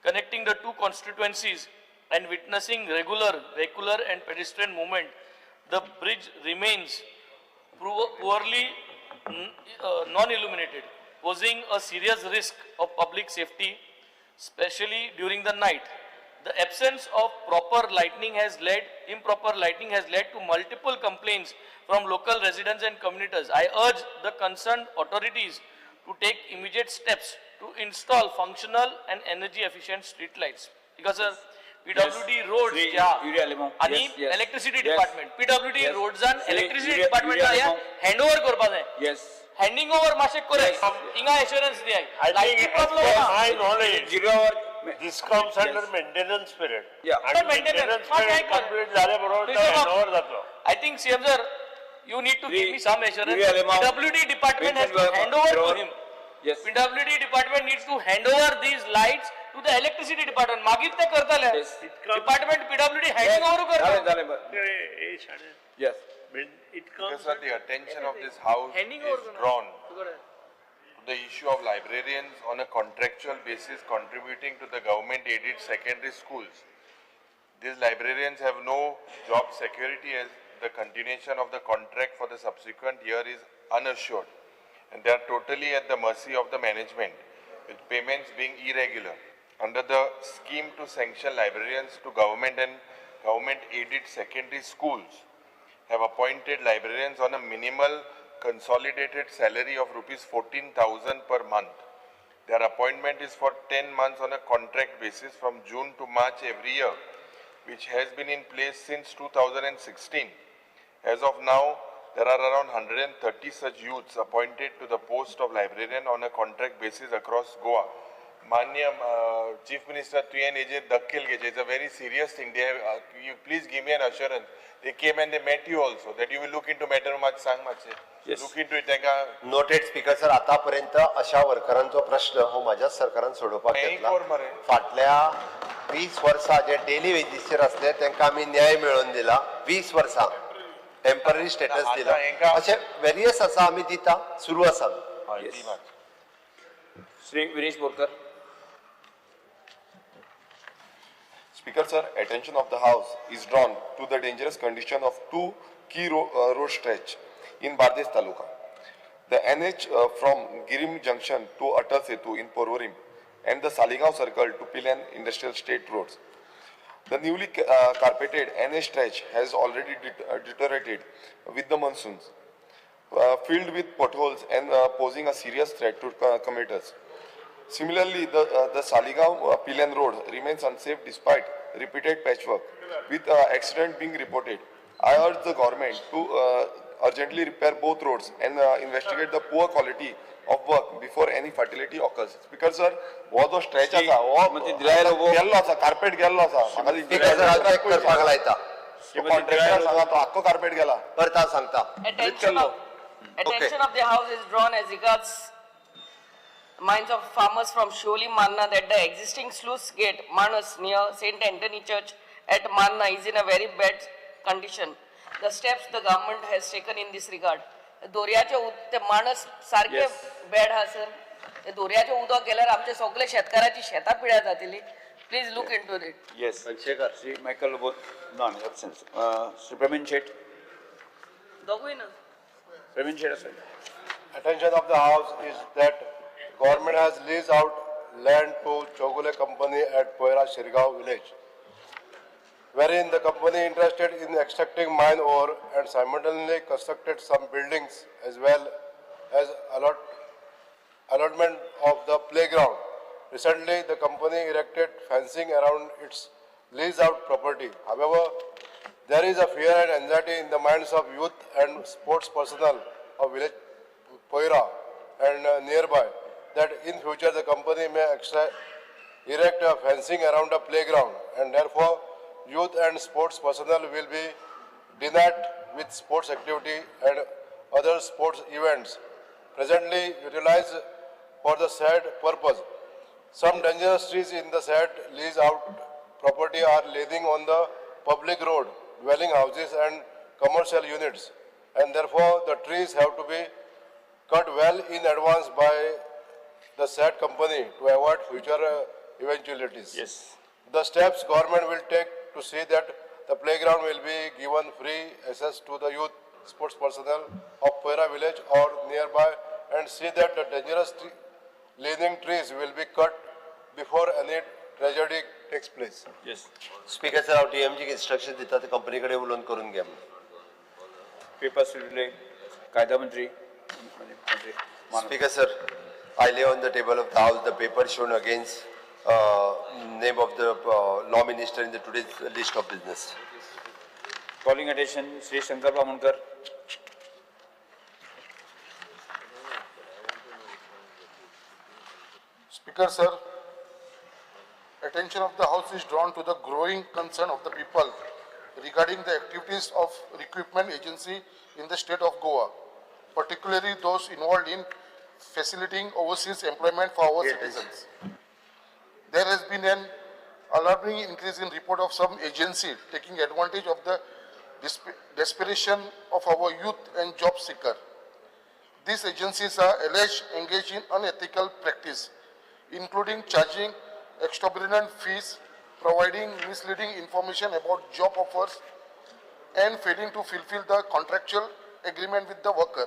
connecting the two constituencies and witnessing regular vehicular and pedestrian movement, the bridge remains poorly non-illuminated, posing a serious risk of public safety, especially during the night. The absence of proper lighting has led, improper lighting has led to multiple complaints from local residents and commuters. I urge the concerned authorities to take immediate steps to install functional and energy efficient street lights. Because PWD roads आणि electricity department, PWD roads and electricity department handover करपा जाय. Handing over मातशें correct हिंगा एश्योरन्स दियाय. Lighting problem my knowledge This comes under maintenance period. Yeah. And maintenance period complete झाले बरोबर handover जातलो. I think CM sir, you need to give me some assurance. PWD department has to hand over to him. Yes. PWD department needs to hand over these lights to the electricity department. मागीर ते करतले. Department PWD handing over करता. झाले Yes. It comes because the attention of this house is drawn to the issue of librarians on a contractual basis contributing to the government aided secondary schools. These librarians have no job security as the continuation of the contract for the subsequent year is unassured, and they are totally at the mercy of the management, with payments being irregular. Under the scheme to sanction librarians to government and government aided secondary schools, have appointed librarians on a minimal consolidated salary of rupees 14,000 per month. Their appointment is for 10 months on a contract basis from June to March every year, which has been in place since 2016. As of now, there are around 130 such youths appointed to the post of librarian on a contract basis across Goa. Manya Chief Minister तुवें हेजेर दखल घेवचें. It's a very serious thing. They have, you please give me an assurance. They came and they met you also that you will look into matter. मात सांग मातशें. Look into it. तांकां noted speaker sir, आतापर्यंत अशा वर्करांचो प्रश्न हो म्हाज्याच सरकारान सोडोवपाक घेतला. फाटल्या 20 वर्सां जे डेली वेजीसचेर आसले तांकां आमी न्याय मेळोवन दिला. 20 वर्सां टेम्पररी स्टेटस दिला. अशें वेरियस आसा, आमी दिता, सुरू आसा. Shri Viresh Borkar. Speaker sir, attention of the house is drawn to the dangerous condition of two key road stretch in Bardez Taluka. The NH from Girim Junction to Atal Setu in Porvorim and the Saligao Circle to Pilan Industrial State Roads. The newly carpeted NH stretch has already deteriorated with the monsoons, filled with potholes and posing a serious threat to commuters. Similarly, the Saligao Pilan Road remains unsafe despite repeated patchwork, with accident being reported. I urge the government to urgently repair both roads and investigate the poor quality of work before any fatality occurs. Speaker sir, हो जो stretch आसा हो गेल्लो आसा, carpet गेल्लो आसा. Contractor सांगा तो आख्खो कार्पेट गेला. करता सांगता. Attention of the house is drawn as regards minds of farmers from Sholi Manna that the existing sluice gate Manas near St. Anthony Church at Manna is in a very bad condition. The steps the government has taken in this regard. दोरयाचे ते माणस सारखे bad हा sir. ते दोरयाचे उदक गेल्यार आमचे सगळे शेतकाराची शेतां पिड्यार जातली. Please look into it. Yes. Shri Michael Lobo, non absence. Shri Praveen Shet. दोगूय ना. Praveen Shet sir. Attention of the house is that government has leased out land to Chogule company at Poira Shirgaon village, wherein the company interested in extracting mine ore and simultaneously constructed some buildings as well as allotment of the playground. Recently, the company erected fencing around its leased-out property. However, there is a fear and anxiety in the minds of youth and sports personnel of village Poira and nearby that in future the company may erect a fencing around a playground, and therefore youth and sports personnel will be denied with sports activity and other sports events presently utilized for the said purpose. Some dangerous trees in the said lease out property are leaning on the public road, dwelling houses and commercial units, and therefore the trees have to be cut well in advance by the said company to avoid future eventualities. Yes. The steps government will take to see that the playground will be given free access to the youth sports personnel of Poira village or nearby, and see that the dangerous leaning trees will be cut before any tragedy takes place. Yes. Speaker sir, हांव डीएमजीक instruction दिता ते company कडेन उलोवन करून घे. Papers कायदा मंत्री. Speaker sir, I lay on the table of the house the paper shown against name of the law minister in the today's list of business. Calling attention Shri Shankar Amonkar. Speaker sir, attention of the house is drawn to the growing concern of the people regarding the activities of recruitment agency in the state of Goa, particularly those involved in facilitating overseas employment for our citizens. There has been an alarming increase in report of some agency taking advantage of the desperation of our youth and job seeker. These agencies are alleged engaged in unethical practice, including charging exorbitant fees, providing misleading information about job offers, and failing to fulfill the contractual agreement with the worker.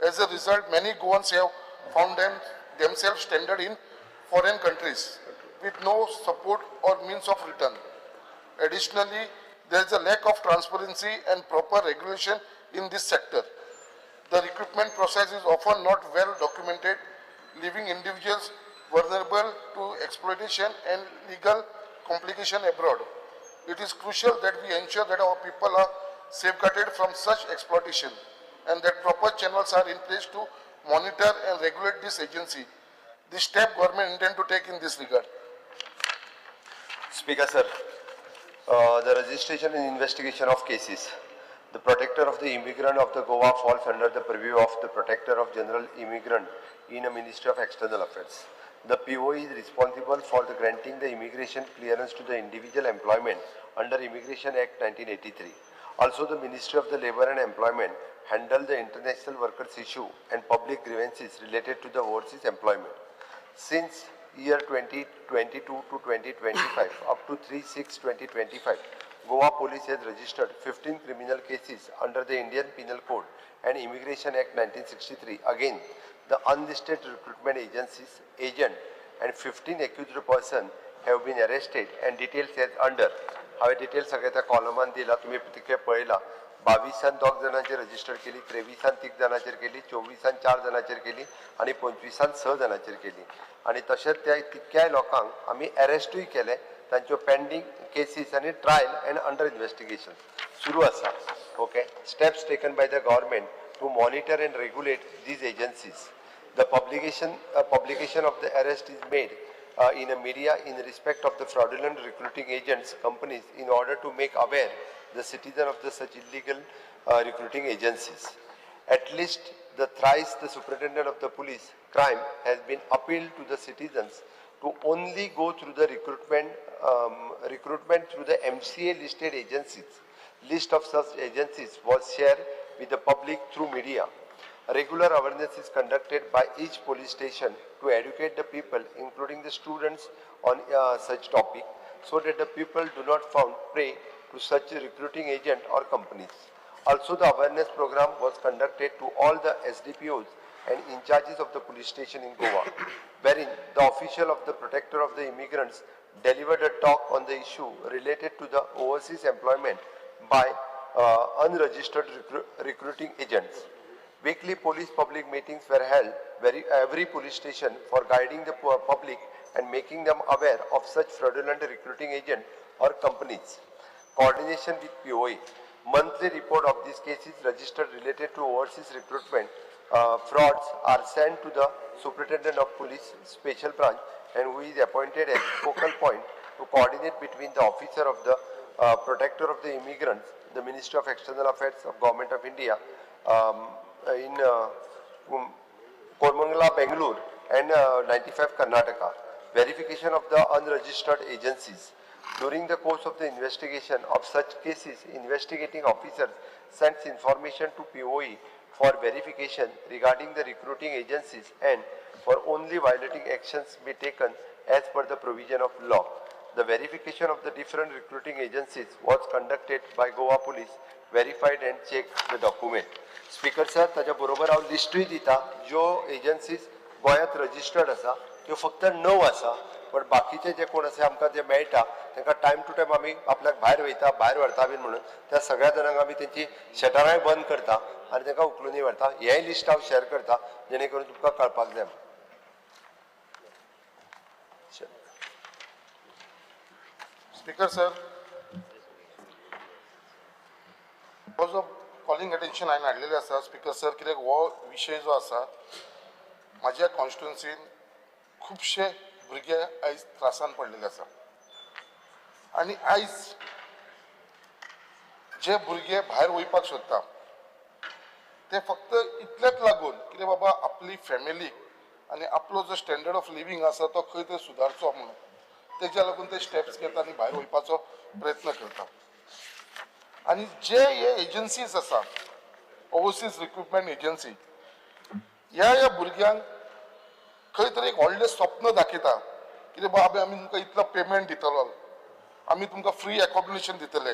As a result, many Goans have found themselves stranded in foreign countries with no support or means of return. Additionally, there is a lack of transparency and proper regulation in this sector. The recruitment process is often not well documented, leaving individuals vulnerable to exploitation and legal complication abroad. It is crucial that we ensure that our people are safeguarded from such exploitation and that proper channels are in place to monitor and regulate this agency. This step government intend to take in this regard. Speaker sir, the registration and investigation of cases. The protector of the immigrant of the Goa falls under the purview of the protector of general immigrant in a Ministry of External Affairs. The PO is responsible for the granting the immigration clearance to the individual employment under Immigration Act 1983. Also, the Ministry of the Labour and Employment handle the international workers issue and public grievances related to the overseas employment. Since year 2022 to 2025, up to 3/6/2025, Goa Police has registered 15 criminal cases under the Indian Penal Code and Immigration Act 1963. Again, the unlisted recruitment agencies, agent and 15 accused person have been arrested and details as under. हांवें details सगळे त्या कॉलमान दिला, तुमी तितके पळयला. 22 2 जाणांचेर register केली, 23 3 जाणांचेर केली, 24 4 जाणांचेर केली आनी 25 6 जाणांचेर केली. आनी तशेंच त्या तितक्याय लोकांक आमी अरेस्टूय केले, तांच्यो पेंडींग केसीस आनी ट्रायल एंड अंडर इन्वेस्टिगेशन सुरू आसा. Okay, steps taken by the government to monitor and regulate these agencies. The publication of the arrest is made in a media in respect of the fraudulent recruiting agents companies in order to make aware the citizen of the such illegal recruiting agencies. At least the thrice the superintendent of the police crime has been appealed to the citizens to only go through the recruitment through the MCA listed agencies. List of such agencies was shared with the public through media. Regular awareness is conducted by each police station to educate the people, including the students, on such topic, so that the people do not found prey to such recruiting agent or companies. Also, the awareness program was conducted to all the SDPOs and in charges of the police station in Goa, wherein the official of the protector of the immigrants delivered a talk on the issue related to the overseas employment by unregistered recruiting agents. Weekly police public meetings were held every police station for guiding the public and making them aware of such fraudulent recruiting agent or companies. Coordination with POA. Monthly report of these cases registered related to overseas recruitment frauds are sent to the Superintendent of Police Special Branch, and who is appointed as focal point to coordinate between the officer of the Protector of the Immigrants, the Ministry of External Affairs of Government of India in Koramangala, Bangalore, and 95 Karnataka. Verification of the unregistered agencies. During the course of the investigation of such cases, investigating officers sends information to POE for verification regarding the recruiting agencies, and for only violating actions be taken as per the provision of law. The verification of the different recruiting agencies was conducted by Goa Police, verified and checked the document. Speaker sir, ताच्या बरोबर हांव लिस्टूय दिता ज्यो agencies गोंयांत registered आसा त्यो फक्त 9 आसा, पण बाकीचे जे कोण आसा आमकां जे मेळटा तांकां टायम टू टायम आमी आपल्याक भायर वयता, भायर व्हरता बीन म्हणून त्या सगळ्या जाणांक आमी तेंची शटरांय बंद करता आनी तांकां उखलूनय व्हरता. हेंय लिस्ट हांव शेअर करता जेणे करून तुमकां कळपाक जाय. स्पीकर सर, हो जो कॉलिंग अटेन्शन हांवें हाडलेलें आसा स्पीकर सर, कित्याक हो विशय जो आसा म्हाज्या कॉन्स्टिट्युन्सीन खुबशे भुरगे आयज त्रासान पडलेले आसा आनी आयज जे भुरगे भायर वयपाक सोदता ते फक्त इतलेच लागून कितें बाबा आपली फॅमिली आनी आपलो जो स्टँडर्ड ऑफ लिवींग आसा तो खंय तरी सुदारचो म्हणून तेज्या लागून ते स्टेप्स घेता आनी भायर वयपाचो प्रयत्न करता. आनी जे हे एजन्सीज आसा ओवरसीज रिक्रुटमेंट एजन्सी ह्या ह्या भुरग्यांक खंय तरी एक व्हडलें स्वप्न दाखयता कितें बाबा आमी तुमकां इतलो पेमेंट दितलो, आमी तुमकां फ्री एकोमोडेशन दितले,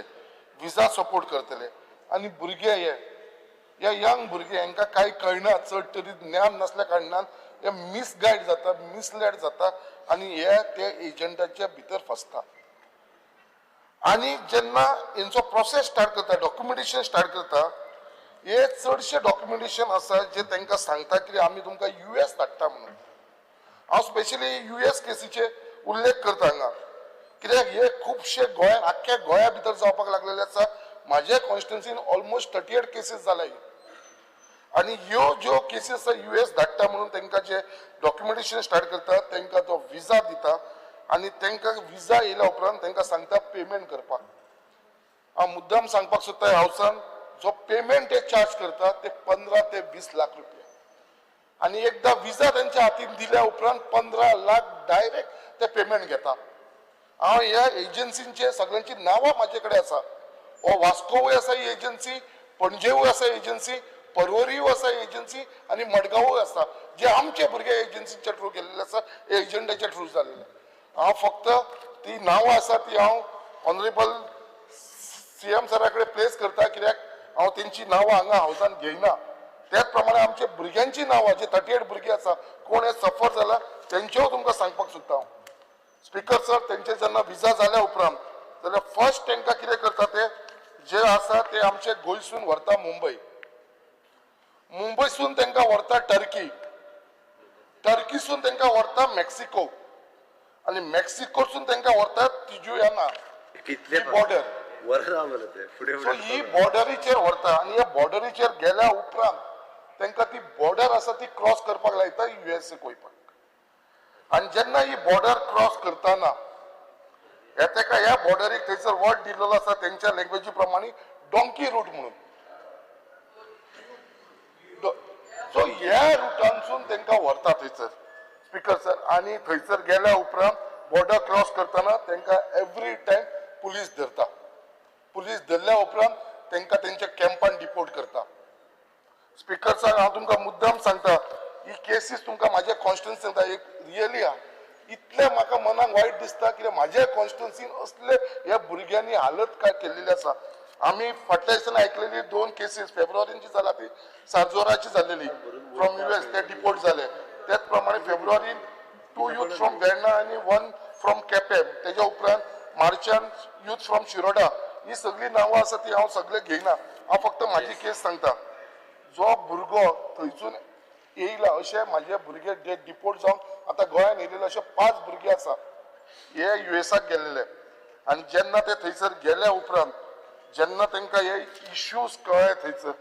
विजा सपोर्ट करतले. आनी भुरगे हे ह्या यंग भुरगे हांकां कांय कळना, चड तरी ज्ञान नासल्या कारणान हे मिसगायड जाता, मिसलेड जाता आनी हे ते एजंटाच्या भितर फसता. आनी जेन्ना हेंचो प्रोसेस स्टार्ट करता, डॉक्युमेंटेशन स्टार्ट करता, हे चडशे डॉक्युमेंटेशन आसा जे तांकां सांगता की आमी तुमकां US धाडटा म्हणून. हांव स्पेशली US केसीचे उल्लेख करता हांगा, कित्याक हे खुबशे गोंयांत आख्ख्या गोंया भितर जावपाक लागलेले आसा. म्हाज्या कॉन्स्टिट्युन्सीन ऑलमोस्ट 38 केसीस जाल्या. आनी ह्यो ज्यो केसीस आसा US धाडटा म्हणून तांकां जे डॉक्युमेंटेशन स्टार्ट करता तांकां तो विजा दिता आनी तांकां विजा येयल्या उपरांत तांकां सांगता पेमेंट करपाक. हांव मुद्दाम सांगपाक सोदता हावसान जो पेमेंट ते चार्ज करता ते 15 ते 20 लाख रुपया, आनी एकदां विजा तेंच्या हातीन दिल्या उपरांत 15 लाख डायरेक्ट ते पेमेंट घेता. हांव ह्या एजन्सींचे सगळ्यांची नांवां म्हाजे कडेन आसा. हो वास्कोवूय आसा ही एजन्सी, पणजेवूय आसा एजन्सी, पर्वरीय आसा एजन्सी आनी मडगांवूय आसा, जे आमचे भुरगे एजन्सीच्या थ्रू गेल्ले आसा, एजंटाच्या थ्रू जाल्ले. हांव फक्त ती नांवां आसा ती हांव ऑनरेबल CM सरा कडेन प्लेस करता, कित्याक हांव तेंची नांवां हांगा हावसान घेयना. त्याच प्रमाणे आमचे भुरग्यांची नांवां जे 38 भुरगीं आसा कोण हे सफर जाला तेंच्योय तुमकां सांगपाक सोदता हांव. स्पीकर सर, तेंचे जेन्ना विजा जाल्या उपरांत जाल्यार फर्स्ट तांकां कितें करता ते जे आसा ते आमचे गोंयसून व्हरता मुंबय, मुंबयसून तांकां व्हरता टर्की, टर्कीसून तांकां व्हरता मेक्सिको आनी मेक्सिकोसून तांकां व्हरता तिजुयाना बॉर्डर. सो ही बॉर्डरीचेर व्हरता आनी ह्या बॉर्डरीचेर गेल्या उपरांत तांकां ती बॉर्डर आसा ती क्रॉस करपाक लायता USA वयपाक. आनी जेन्ना ही बॉर्डर क्रॉस करतना ताका ह्या बॉर्डरीक थंयसर वर्ड दिल्लो आसा तेंच्या लँग्वेजी प्रमाणे डोंकी रूट म्हणून. सो ह्या रुटांसून तांकां व्हरता थंयसर स्पीकर सर. आनी थंयसर गेल्या उपरांत बॉर्डर क्रॉस करतना तांकां एवरी टायम पुलीस धरता. पुलीस धरल्या उपरांत तांकां तेंच्या कॅम्पान डिपोर्ट करता. स्पीकर सर, हांव तुमकां मुद्दाम सांगता ही केसीस तुमकां म्हाज्या कॉन्स्टिट्युन्सीन एक रियली आहा. इतलें म्हाका मनाक वायट दिसता कित्याक म्हाज्या कॉन्स्टिट्युन्सीन असले ह्या भुरग्यांनी हालत काय केल्लेली आसा. आमी फाटल्या दिसांनी आयकलेली 2 केसीस फेब्रुवारीची जाला ती सारजोराची जाल्लेली फ्रॉम US ते डिपोर्ट जाले. त्याच प्रमाणे फेब्रुवारीन 2 यूथ फ्रॉम वेर्णा आनी 1 फ्रॉम केपें, तेज्या उपरांत मार्चान यूथ फ्रॉम शिरोडा. ही सगळीं नांवां आसा ती हांव सगळे घेयना, हांव फक्त म्हाजी केस सांगता. जो भुरगो थंयसून येयला अशे म्हाजे भुरगे जे डिपोर्ट जावन आतां गोंयान येयलेले अशे 5 भुरगे आसा, हे युएसाक गेल्लेले. आनी जेन्ना ते थंयसर गेल्या उपरांत जेन्ना तांकां हे इश्यूज कळ्ळे थंयसर,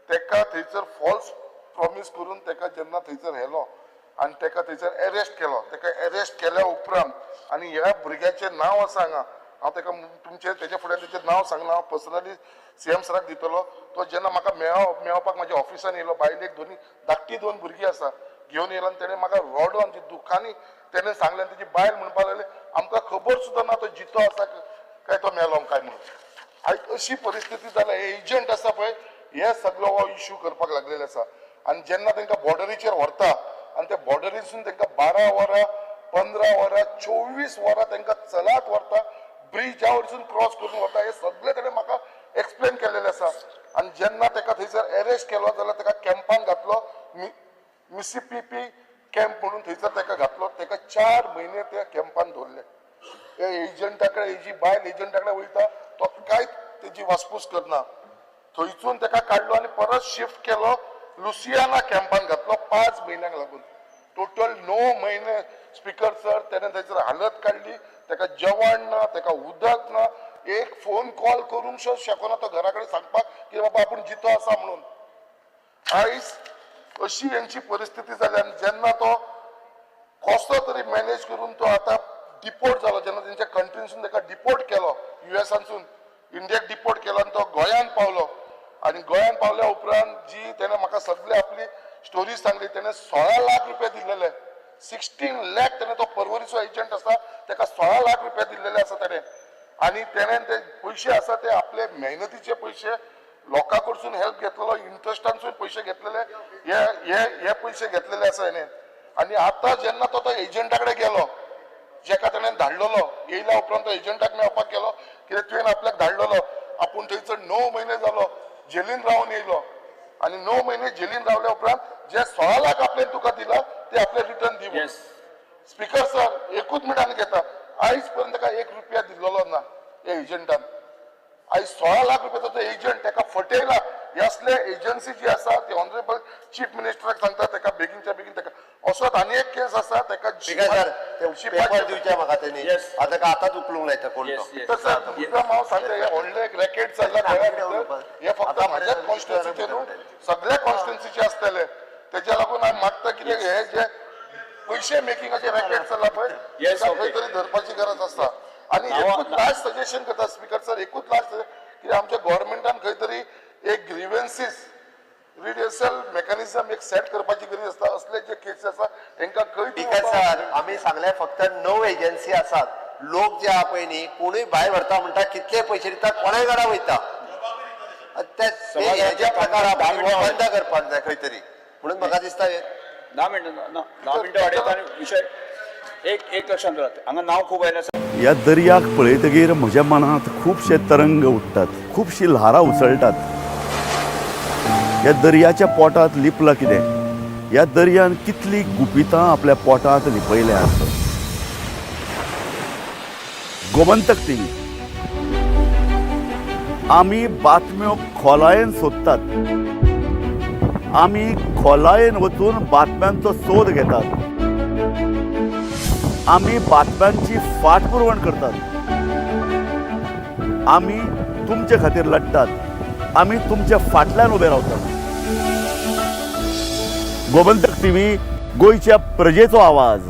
तेका थंयसर फॉल्स प्रॉमीस करून तेका जेन्ना थंयसर व्हेलो आनी तेका थंयसर एरेस्ट केलो. तेका एरेस्ट केल्या उपरांत आनी ह्या भुरग्याचें नांव आसा हांगा, हांव तेका तुमचें तेच्या फुडें तेचें नांव सांगना, हांव पर्सनली सीएम सराक दितलो. तो जेन्ना म्हाका मेळपाक म्हाज्या ऑफिसान येयलो, बायलेक दोनी धाकटी 2 भुरगीं आसा घेवन येयलो आनी तेणें म्हाका रडोन जी दुखांनी तेणें सांगलें. आनी तेजी बायल म्हणपाक लागली आमकां खबर सुद्दां ना तो जितो आसा काय तो मेलो काय म्हणून. आयज अशी परिस्थिती जाल्या. हे एजंट आसा पळय हे सगळो हो इश्यू करपाक लागलेले आसा. आनी जेन्ना तांकां बॉर्डरीचेर व्हरता आनी त्या बॉर्डरीसून तांकां 12 वरां 15 वरां 24 वरां तांकां चलात व्हरता, ब्रिजा वरसून क्रॉस करून वता, हे सगळे ताणें म्हाका एक्सप्लेन केलेलें आसा. आनी जेन्ना ताका थंयसर एरेस्ट केलो जाल्यार ताका कॅम्पान घातलो, मिसिसिपी कॅम्प म्हणून थंयसर ताका घातलो. ताका 4 म्हयने त्या कॅम्पान दवरले. हे एजंटा कडेन हेजी बायल एजंटा कडेन वयता, तो कांयच तेजी वासपूस करना. थंयसून ताका काडलो आनी परत शिफ्ट केलो लुसियाना कॅम्पान घातलो 5 म्हयन्यांक लागून. टोटल 9 म्हयने स्पीकर सर तेणें थंयसर हालत काडली. ताका जेवण ना, ताका उदक ना, एक फोन कॉल करूंक शकना तो घरा कडेन सांगपाक की बाबा आपूण जितो आसा म्हणून. आयज अशी हेंची परिस्थिती जाली. आनी जेन्ना तो कसो तरी मॅनेज करून तो आतां डिपोर्ट जालो, जेन्ना तेंच्या कंट्रीनसून ताका डिपोर्ट केलो, युएसानसून इंडियाक डिपोर्ट केलो आनी तो गोंयांत पावलो. आनी गोंयांत पावल्या उपरांत जी तेणें म्हाका सगळी आपली स्टोरी सांगली, तेणें 16 लाख रुपया दिल्लेले, 16 लाख तेणें, तो परवरीचो एजंट आसा ताका 16 लाख रुपया दिल्लेले आसा तेणें. आनी तेणें ते पयशे आसा ते आपले मेहनतीचे पयशे, लोकां कडसून हेल्प घेतलेलो, इंट्रस्टानसून पयशे घेतलेले, हे हे हे पयशे घेतलेले आसा हेणें. आनी आतां जेन्ना तो एजंटा कडेन गेलो, जेका तेणें धाडलेलो, येयल्या उपरांत तो एजंटाक मेळपाक गेलो, कित्याक तुवें आपल्याक धाडलेलो, आपूण थंयसर 9 म्हयने जालो जेलीन रावन येयलो. आनी 9 म्हयने जेलीन रावल्या उपरांत जे 16 लाख आपल्यान तुका दिला ते आपले रिटर्न दी. स्पीकर सर एकूच मिनट आनी घेता, आयज पर्यंत ताका 1 रुपया दिल्लो ना हे एजंटान. आयज 16 लाख रुपयाचो तो एजंट ताका फटयला. हे असले एजन्सी जी आसा ती ऑनरेबल चीफ मिनिस्टराक सांगता ताका बेगीनच्या बेगीन ताका असोच आनी एक केस आसा ताका पेपर दिवचे म्हाका तेणी, आतां आतांच उखलूंक लायता कोण तो. सर हांव सांगता हे व्हडलें एक रॅकेट चल्ला गोंया भितर, हे फक्त म्हाज्याच कॉन्स्टिट्युन्सीचे न्हू, सगळ्या कॉन्स्टिट्युन्सीचे आसतले. तेज्या लागून हांव मागता कितें हे जे पयशे मेकिंगाचे रॅकेट चल्ला पळय खंय तरी धरपाची गरज आसा. आनी एकूच लास्ट सजेशन करता स्पीकर सर, एकूच लास्ट कितें आमच्या गव्हर्मेंटान खंय तरी एक ग्रीवेन्सीस रिड्रेसल मेकॅनिझम एक सेट करपाची गरज आसता. असले जे केसी आसा तांकां खंय स्पीकर सर आमी सांगले फक्त 9 एजन्सी आसात. लोक जे आहा पळय न्ही कोणूय भायर व्हरता म्हणटा कितले पयशे दिता, कोणाय घरा वयता, ते जे प्रकार बंद करपाक जाय खंय तरी. म्हणून म्हाका दिसता 10 मिनटां 10 मिनटां वाडयता आनी विशय एक एक लक्षांत दवरात, हांगा नांव खूब आयलें आसा. ह्या दर्याक पळयतगीर म्हज्या मनांत खुबशे तरंग उठ्ठात, खुबशी ल्हारां उसळटात. ह्या दर्याच्या पोटांत लिपलां कितें? ह्या दर्यान कितलीं गुपितां आपल्या पोटांत लिपयल्यांत? गोमंतक टीव्ही आमी बातम्यो खोलायेन सोदतात, आमी खोलायेन वचून बातम्यांचो सोद घेतात, आमी बातम्यांची फाटपुरवण करतात, आमी तुमचे खातीर लढटात, आमी तुमच्या फाटल्यान उबे रावतात. गोमंतक टीव्ही, गोंयच्या प्रजेचो आवाज.